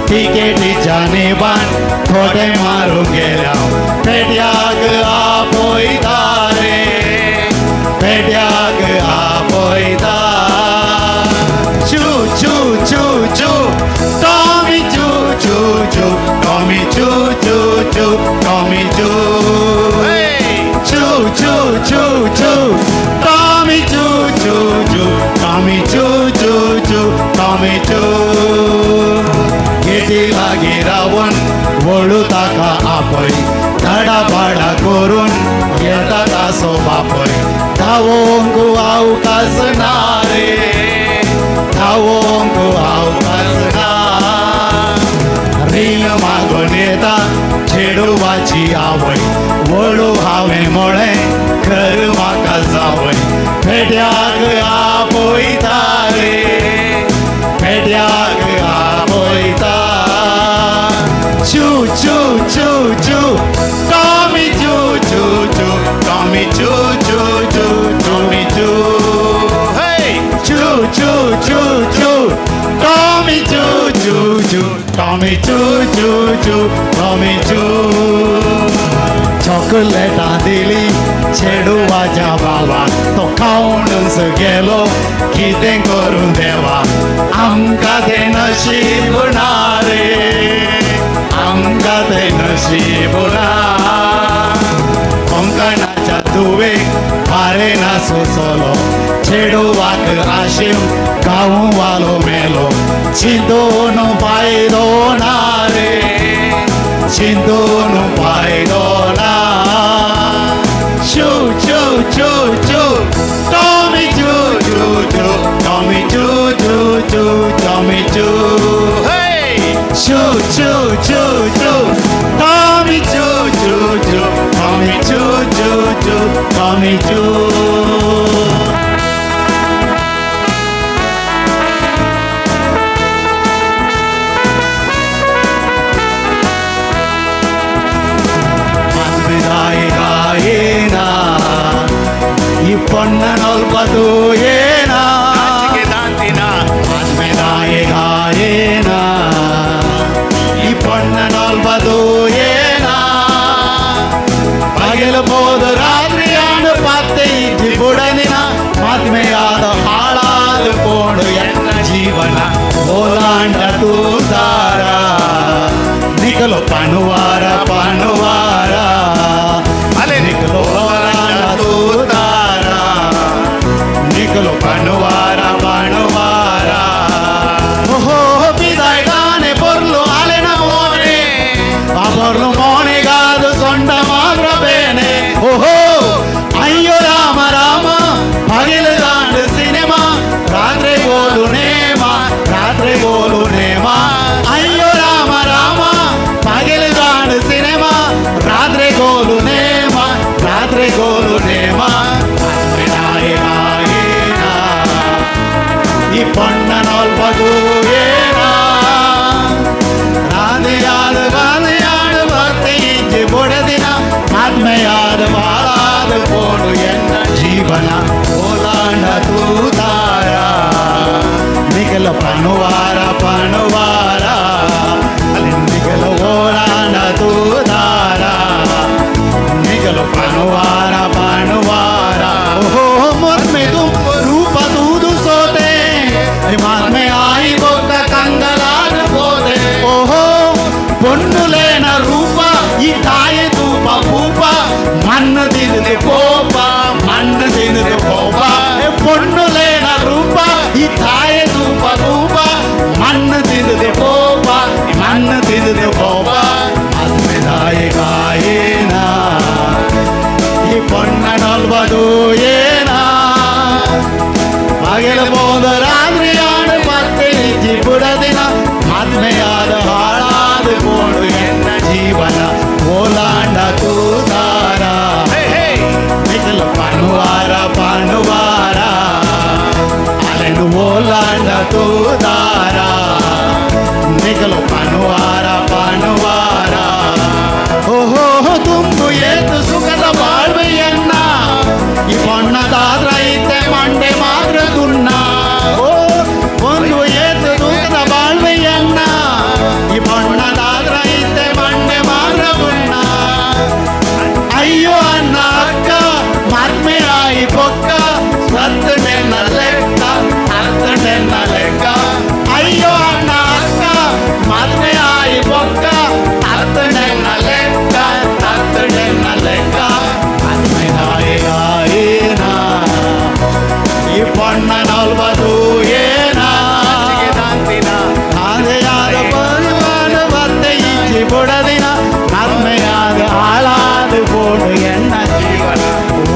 तिकेटीच्या नेबान थोडे मारूंक गेल्या पेट्याक आपयता रे पेट्याक आपयता. चू चू चू चू टॉमी चू चू चू टॉमी चू चू चू टॉमी चू चू चू चू चू टॉमी चू चू चू टॉमी चू चू चू टॉमी चू. गेटी लागीं रावन वळू ताका आपय धडापाडा करून येता तासो बापय धांवोंक अवकाश ना रे धांवोंक अवकाश ना. रीण मागून येता चेडवाची आवय वळू हांवें म्हळें घर म्हाका जावय पेट्याक आपयता रे पेट्याक आपयता. चू चू चू चू टॉमी चू चू चू टॉमी चू चू चू टॉमी चू चू चू चू चू टॉमी चू चू चू टॉमी चू चू चू टॉमी चू. चॉकलेटां दिली चेडवाच्या बाबाक तो खावनच गेलो कितें करूं देवा आमकां तें नशीब ना रे आमकां तें नशीब ना. कोंकणाच्या धुवेक बारें ना सोंसलो चेडवाक आशेवन गांव वालो मेलो चिंतून फायदो ना रे चिंतून फायदो ना. चू चू चू चू टॉमी चू चू चू टॉमी चू चू चू टॉमी चू चू चू चू चू टॉमी चू चू चू टॉमी चू चू चू टॉमी चू. ಪೊನ್ನನೊಲ್ಪತೂಯೇನ ಆತ್ಮೆದಾಯಗಾಯೇನ ಈ ಪೊನ್ನನೊಲ್ಪತೂಯೇನ ಪಗಲು ಪೋದು ರಾತ್ರಿಯಾನು ಪತ್ತೆ ಇಜ್ಜಿ ಬುಡನಿನ ಮದ್ಮೆಯಾದ ಹಾಳಾದ ಪೋಡು ಎನ್ನ ಜೀವನ ಓಲಾಂಡ ತೂತಾರ ನಿಕಲು ಪಣುವಾರ ಪಣುವಾರ ಅಲೆ ನಿಕಲು ಓಲಾಂಡ ತೂತಾರ ನಿಕಲು ಪಣುವಾರ ಪಣುವಾರ ಓಹೋ ಬಿದಾಯ್ದಾನೆ ಪೊರ್ಲು ಅಲೆನ ಓನೆ ಆ ಪೊರ್ಲು ನೇಮ ಈ ಪೊಣ್ಣನೊಲ್ಬದು ಏನ ರಾಧೆಯಾದ ಬಾಲೆಯಾಡು ಬರ್ತೆ ಇಜ್ಜೆ ಬೊಡದಿನ ಆತ್ಮೆಯಾದ ಬಾಳಾದ ಕೋಡು ಎನ್ನ ಜೀವನ ಓಲಾಂಡ ತೂತಾರ ನಿಗಲ ಪಣುವಾರ ಪಣುವಾರ ಅಲ್ಲಿ ನಿಗಲ ಓಲಾಂಡ ತೂತಾರ ನಿಗಲ ಪಣುವಾರ ಪಣುವಾರ ಓಹೋ ಮೊದ್ಮೆ ರೂಪ ದೂದು ಸೋತೆ ಮದ್ಮೆ ಆಯಿ ಬೊಕ್ಕ ಕಂಗಲಾದ போದೆ ಓಹೋ பொண்ணுலேன ரூப ಈ ತಾಯಿ தூಪ பூಪ மண்ணு தின்னுது போப்ப மண்ணு தின்னுது போப்ப பொண்ணுலேன ரூப ಈ ತಾಯಿ தூಪ பூಪ மண்ணு தின்னுது போப்ப மண்ணு தின்னுது போப்ப மದ್ಮೆ ತಾಯಿ ಕಾಯೇನ ಈ பொண்ணನೊಲ್ಬದು ಏನ ಮಗಿಲ போದ ರಾತ್ರಿಯಾಣ ಪತ್ತೆ ಇಜ್ಜಿ ಬುಡದಿನ ಮದ್ಮೆಯಾದ ಹಾಳಾದ ಕೋಡು ಎನ್ನ ಜೀವನ ಓಲಾಂಡ ತೂತಾರ ನಿಖಲ ಪಣುವಾರ ಪಣುವಾರ ಅಲೆನು ಓಲಾಂಡ ತೂತಾರ ನಿಖಲು ಪಣುವಾರ ಪಣುವಾರ ಓಹೋ ತುಂಬು ಏತು ಸುಖದ ಬಾಳ್ವೆಯನ್ನ ಈ ಬಣ್ಣದಾದ್ರ ಇತ್ತೆ ಮಂಡೆ ಮಾತ್ರ ದುನ್ನ ಓ ಒಂದು ಏತು ಸುಖದ ಬಾಳ್ವೆಯನ್ನ ಈ ಬಣ್ಣದಾದ್ರ ಇತ್ತೆ ಮಂಡೆ ಮಾತ್ರ ದುನ್ನ ಅಯ್ಯೋ ಅನ್ನ ಅಕ್ಕ ಮದ್ಮೆ ಆಯಿ ಪೊಕ್ಕ ಸತ್ತನೆನ್ನ ಲೆಕ್ಕ ಅತ್ತನೆನ್ನ ಲೆಕ್ಕ ಅಯ್ಯೋ ಅನ್ನ ಅಕ್ಕ ಮದ್ಮೆ ಆಯಿ ಪೊಕ್ಕ ಅತ್ತನೆನ್ನ ಲೆಕ್ಕ ತತ್ತನೆನ್ನ ಲೆಕ್ಕ ಮದ್ಮೆ ಆಯಿ ಆಯಿನ ಈ ಪೊಣ್ಣನೊಲ್ಬದು ಏನ ಆದೆಯಾದ ಬರುವಾನ ಬರ್ತೆ ಇಜ್ಜಿ ಬುಡದಿನ ಮದ್ಮೆಯಾದ ಹಾಳಾದ ಕೋಡು ಎನ್ನ ಜೀವನ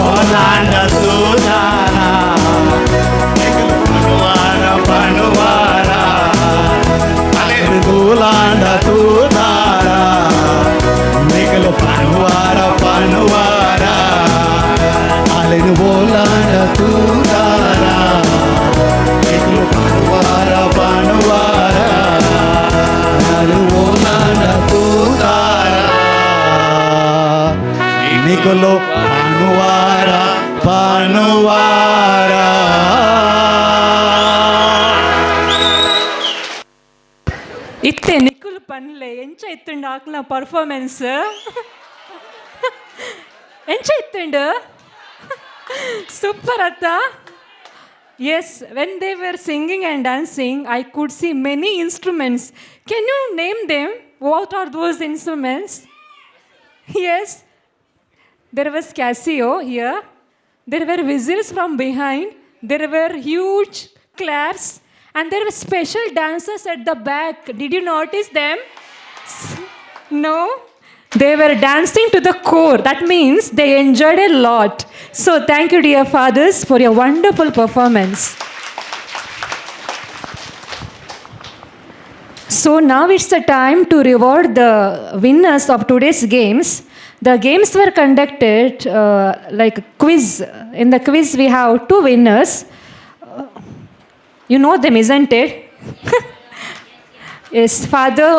ಓಲಾಂಡ ತೂದಾನ ಪಣುವಾರ ಪಣುವಾರ ತೂಲಾಂಡ ತೂದಾರ ನಿಗಲು ಪಣುವಾರ ಪಣುವಾರ ಅಲೆನು ಓಲಾಂಡ ತೂದಾರ ನಿಗಲು ಪಣುವಾರ ಪಣುವಾರ ಅಲೆ ಓಲಾಂಡ ತೂದಾರ ನಿಗಲು ಪಣುವಾರ ಪಣುವಾರ. ಇತ್ತೆ ನಿಕ್ಕುಲು ಪನ್ಲೆ ಎಂಚ ಇತ್ತುಂಡು ಆಕ್ಲ ಪರ್ಫಾರ್ಮೆನ್ಸ್ ಎಂಚ ಇತ್ತುಂಡು ಸೂಪರ್ ಅತ್ತ. Yes, when they were singing and dancing, I could see many instruments. Can you name them? What are those instruments? Yes, there was Casio here. There were whistles from behind. There were huge claps. And there were special dancers at the back. Did you notice them? No? They were dancing to the core. That means they enjoyed a lot. So thank you, dear fathers, for your wonderful performance. So now it's the time to reward the winners of today's games. The games were conducted like quiz. In the quiz, we have two winners. You know them, isn't it? Yes, Father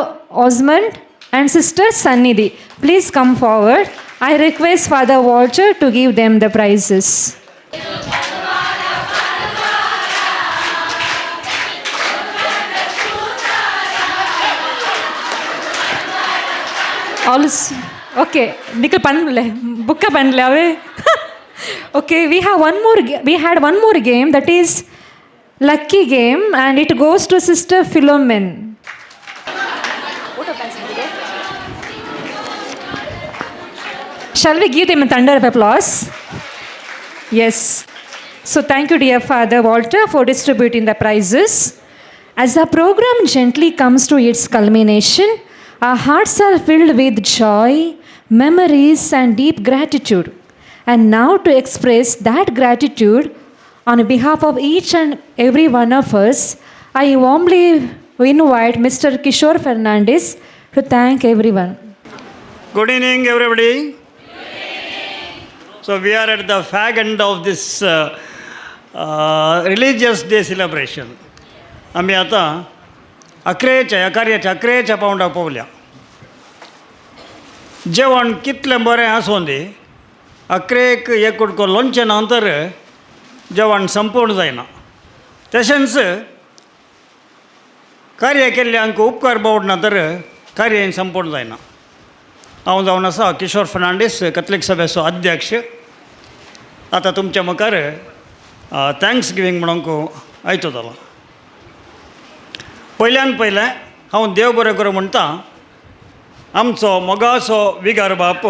Osmond and Sister Sannidhi. Please come forward. I request Father Walter to give them the prizes. Also, okay, Nikhil panle, book panle ave. Okay, we have one more. We had one more game, that is lucky game, and it goes to Sister Philomen. Shall we give them a thunder of applause? Yes. So thank you, dear Father Walter, for distributing the prizes. As the program gently comes to its culmination, our hearts are filled with joy, memories, and deep gratitude. And now to express that gratitude on behalf of each and every one of us, I warmly invite Mr. Kishore Fernandez to thank everyone. Good evening, everybody. So we are at the fag end of this religious day celebration. आमी आतां अकरेच्या ह्या कार्याच्या अकरेच्या पावंडाक पावल्या. जेवण कितलें बरें आसूं दी, अकरेक एक कुडको लोणचें ना तर जेवण संपूर्ण जायना. तशेंच कार्य केल्ल्यांक उपकार बावडना तर कार्य संपूर्ण जायना. हांव जावन आसा किशोर फर्नांडीस, कॅथलीक सभेचो अध्यक्ष. आतां तुमच्या मुखार thanks giving म्हणूंक आयतो जालां. पयल्यान पयलें हांव देव बरें करूं म्हणटा आमचो मोगाचो विगार बाप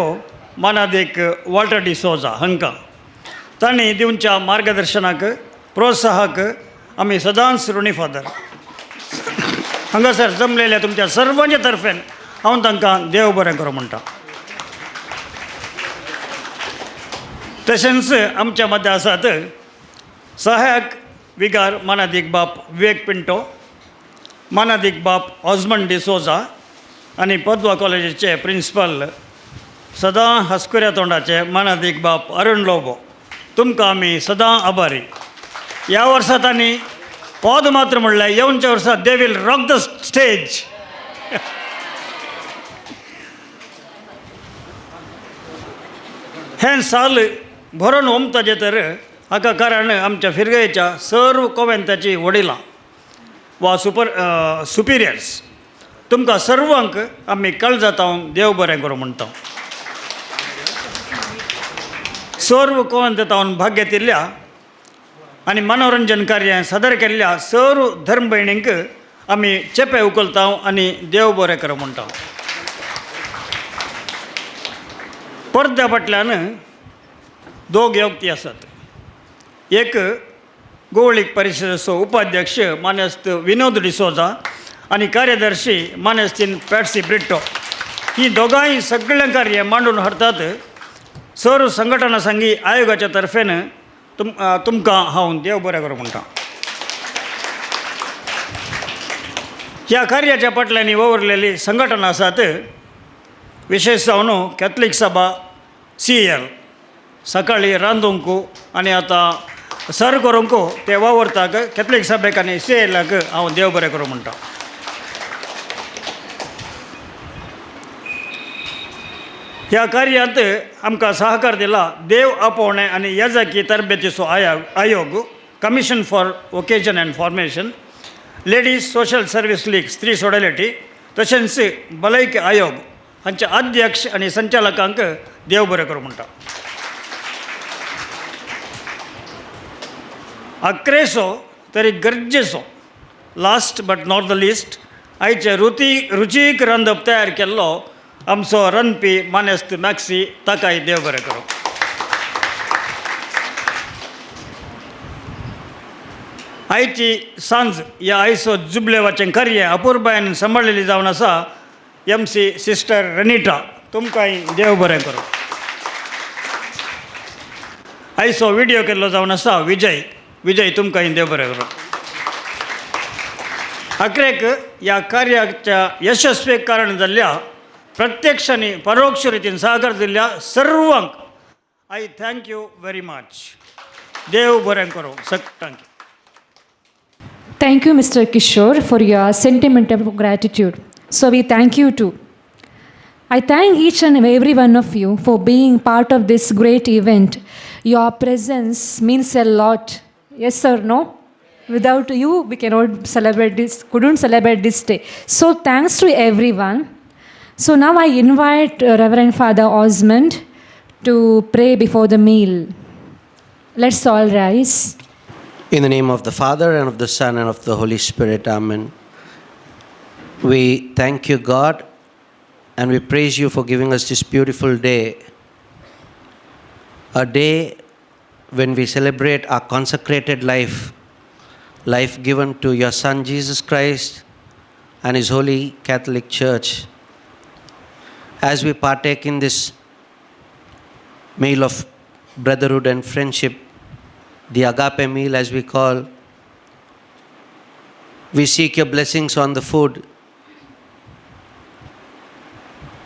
मानादीक वॉल्टर डिसोजा हांकां. तांणी दिवच्या मार्गदर्शनाक प्रोत्साहाक आमी सदांच ऋणी फादर. हांगासर जमलेल्या तुमच्या सर्वांच्या तर्फेन हांव तांकां देव बरें करूं म्हणटा. तशेंच आमच्या मदें आसात सहायक विगार मानादीक बाप विवेक पिंटो, मानादीक बाप ऑजमंड डिसोजा आनी पदवा कॉलेजीचे प्रिंसिपल सदां हसकुऱ्या तोंडाचे मानादीक बाप अरुण लोबो. तुमकां आमी सदां आभारी. ह्या वर्सा तांणी पद मात्र म्हणलें, येवच्या वर्सा they will rock the stage. हें साल भरून ओमताचें तर हाका कारण आमच्या फिरगयेच्या सर्व कोवेंताची वडिलां वा सुपिरियर्स. तुमकां सर्वांक आमी कळजातावन देव बरें करूं म्हणटा. सर्व कोवेंतावन भाग घेतिल्ल्या आनी मनोरंजन कार्य सादर केल्ल्या सर्व धर्म भयणींक आमी चेपे उखलता आनी देव बरें करूं म्हणटा. पडद्या फाटल्यान दोग व्यक्ती आसात. एक गोवळीक परिशदेचो उपाध्यक्ष मानेस्त विनोद डिसोजा आनी कार्यदर्शी मानेस्तीन पॅट्सी ब्रिट्टो. ही दोगांय सगळें कार्य मांडून हाडटात. सर्व संघटना संगी आयोगाच्या तर्फेन तुमकां हांव देव बरें करूं म्हणटा. ह्या कार्याच्या फाटल्यान वावुरलेली संघटना आसात, विशेष जावन कॅथलीक सभा CL सकाळीं रांदूंक आनी आतां सर करूंक ते वावुरताक कॅथलीक सभेक आनी CLाक हांव देव बरें करूं म्हणटा. ह्या कार्यांत आमकां सहकार दिला देव आपोवणें आनी येजाकी तरबेतीचो आयोग, commission for vocation and formation, ladies social service league स्त्री सोडलिटी, तशेंच भलायकी आयोग हांचे अध्यक्ष आनी संचालकांक देव बरें करूं म्हणटा. अकरेचो तरी गरजेचो last but not the least आयचे रुचीक रांदप तयार केल्लो आमचो रांदपी मानेस्त मॅक्सी, ताकाय देव बरें करूं. आयची सांज ह्या आयचो जुबलेवाचें कार्य अपुरबायेन सांबाळिल्ली जावन आसा MC sister Renita, तुमकांय देव बरें करूं. आयचो विडियो केल्लो जावन आसा विजय, विजय तुमकांय देव बरें करूं. अकरेक ह्या कार्याच्या यशस्वी कारण जाल्ल्या प्रत्यक्ष आनी परोक्ष रितीन सहकार दिल्ल्या सर्वांक I thank you very much. देव बरें करूं. Thank you. Thank you, Mr. Kishore, for your sentiment of gratitude. So we thank you too. I thank each and every one of you for being part of this great event. Your presence means a lot. Yes or no? Without you, we cannot celebrate this, couldn't celebrate this day. So thanks to everyone. So now I invite Reverend Father Osmond to pray before the meal. Let's all rise. In the name of the Father, and of the Son, and of the Holy Spirit, Amen. We thank you, God, and we praise you for giving us this beautiful day, a day when we celebrate our consecrated life, life given to your Son, Jesus Christ, and His Holy Catholic Church. As we partake in this meal of brotherhood and friendship, the agape meal as we call, we seek your blessings on the food,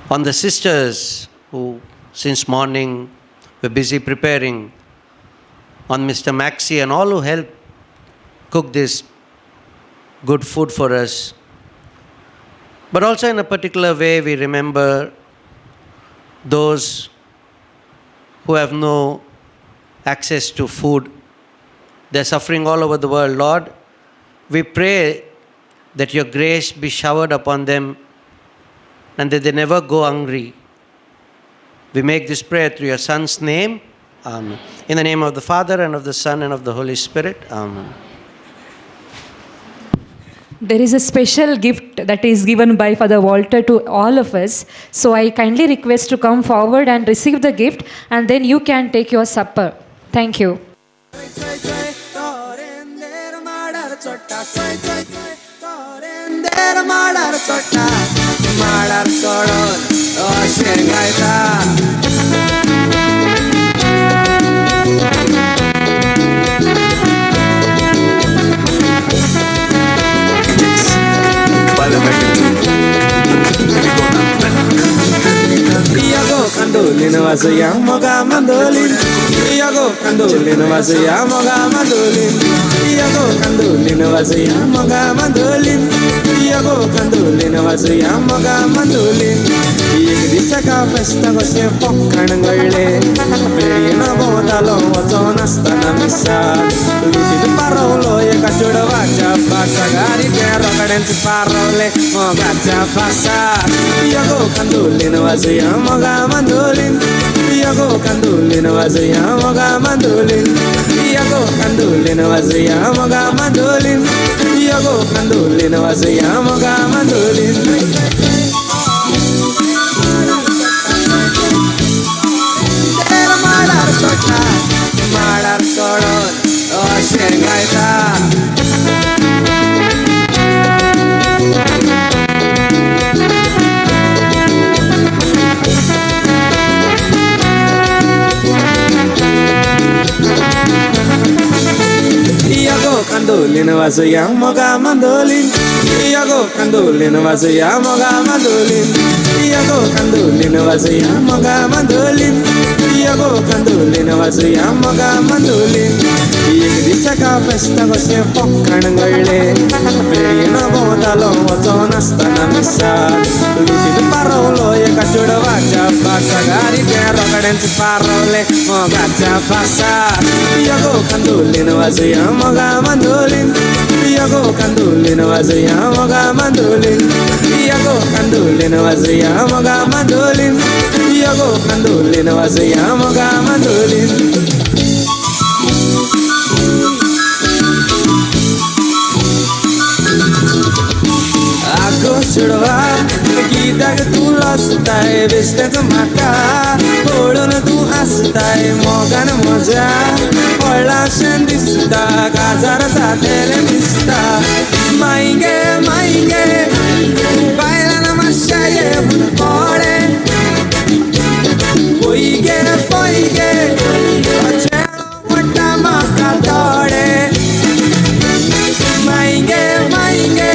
on the sisters who since morning were busy preparing, on Mr. Maxey and all who helped cook this good food for us. But also in a particular way, we remember those who have no access to food. They're suffering all over the world. Lord, we pray that your grace be showered upon them and that they never go hungry. We make this prayer through your Son's name. Amen. In the name of the Father, and of the Son, and of the Holy Spirit. Amen. There is a special gift that is given by Father Walter to all of us. So I kindly request to come forward and receive the gift, and then you can take your supper. Thank you. Kandolin वाजया मोगा mandolin, yago kandolin वाजया मोगा mandolin, yago kandolin वाजया मोगा mandolin, yago kandolin वाजया मोगा mandolin. एक दिसा फेस्ता कशें फकाण घडलें, फेरयेन भोंवतालो वचोन आसतना मिसाक लुटीन पारवलो एका चेडवाच्या पासाक, आनी तें रोखडेंच पारवलें मोगाच्या फासाक. यगो कांदोलीन वाजया मोगा mandolin, yago kandolin वाजया मोगा mandolin, yago kandolin वाजया मोगा mandolin, yago kandolin वाजया मोगा mandolin. माडार चडोन अशें गायता. Yago kandolin वाजया मोगा mandolin, yago kandolin वाजया मोगा mandolin, yago kandolin वाजया मोगा mandolin, yago kandolin वाजया मोगा mandolin. एक दिसा फेस्ता कशें फकाण घडलें, फेरयेन भोंवतालो वचोन आसतना मिसाक लुटीन पारवलो एका चेडवाच्या पासाक, आनी तें रोखडेंच पारवलें मोगाच्या फासाक. यगो कांदोलीन वाजया मोगा mandolin, yago kandolin वाजया मोगा mandolin, yago kandolin वाजया मोगा mandolin, yago kandolin वाजया मोगा mandolin. आगो चेडवा कित्याक तूं लजताय, बेश्टेंच म्हाका पळोवन तूं आसताय, मोगान म्हज्या पडलाशें दिसता, काजार जातेलें दिसता. माई गे माई गे बायलान मातशें येवन पडे, पय गे पय गे चेडो म्हणटा म्हाका थोडे. माई गे माई गे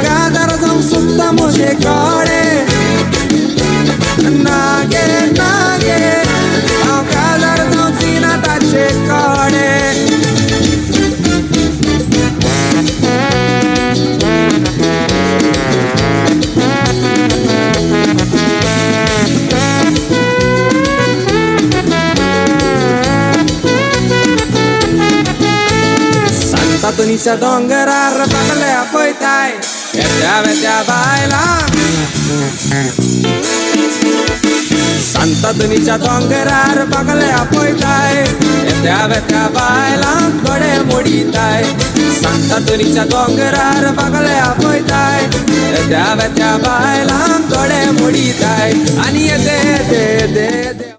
काजार जावंक सोदता म्हजे कडेन, ना गे ना गे हांव काजार जावची ना ताचे कडेन. सांतातोनीच्या दोंगरार बागले आपयताय येत्या वेत्या बायलांक, सांतातोनीच्या दोंगरार बागले आपयताय येत्या वेत्या बायलांक दोळे मोडिताय. सांतातोनीच्या दोंगरार बागले आपयताय येत्या वेत्या बायलांक दोळे मोडिताय, आनी येते येते येते.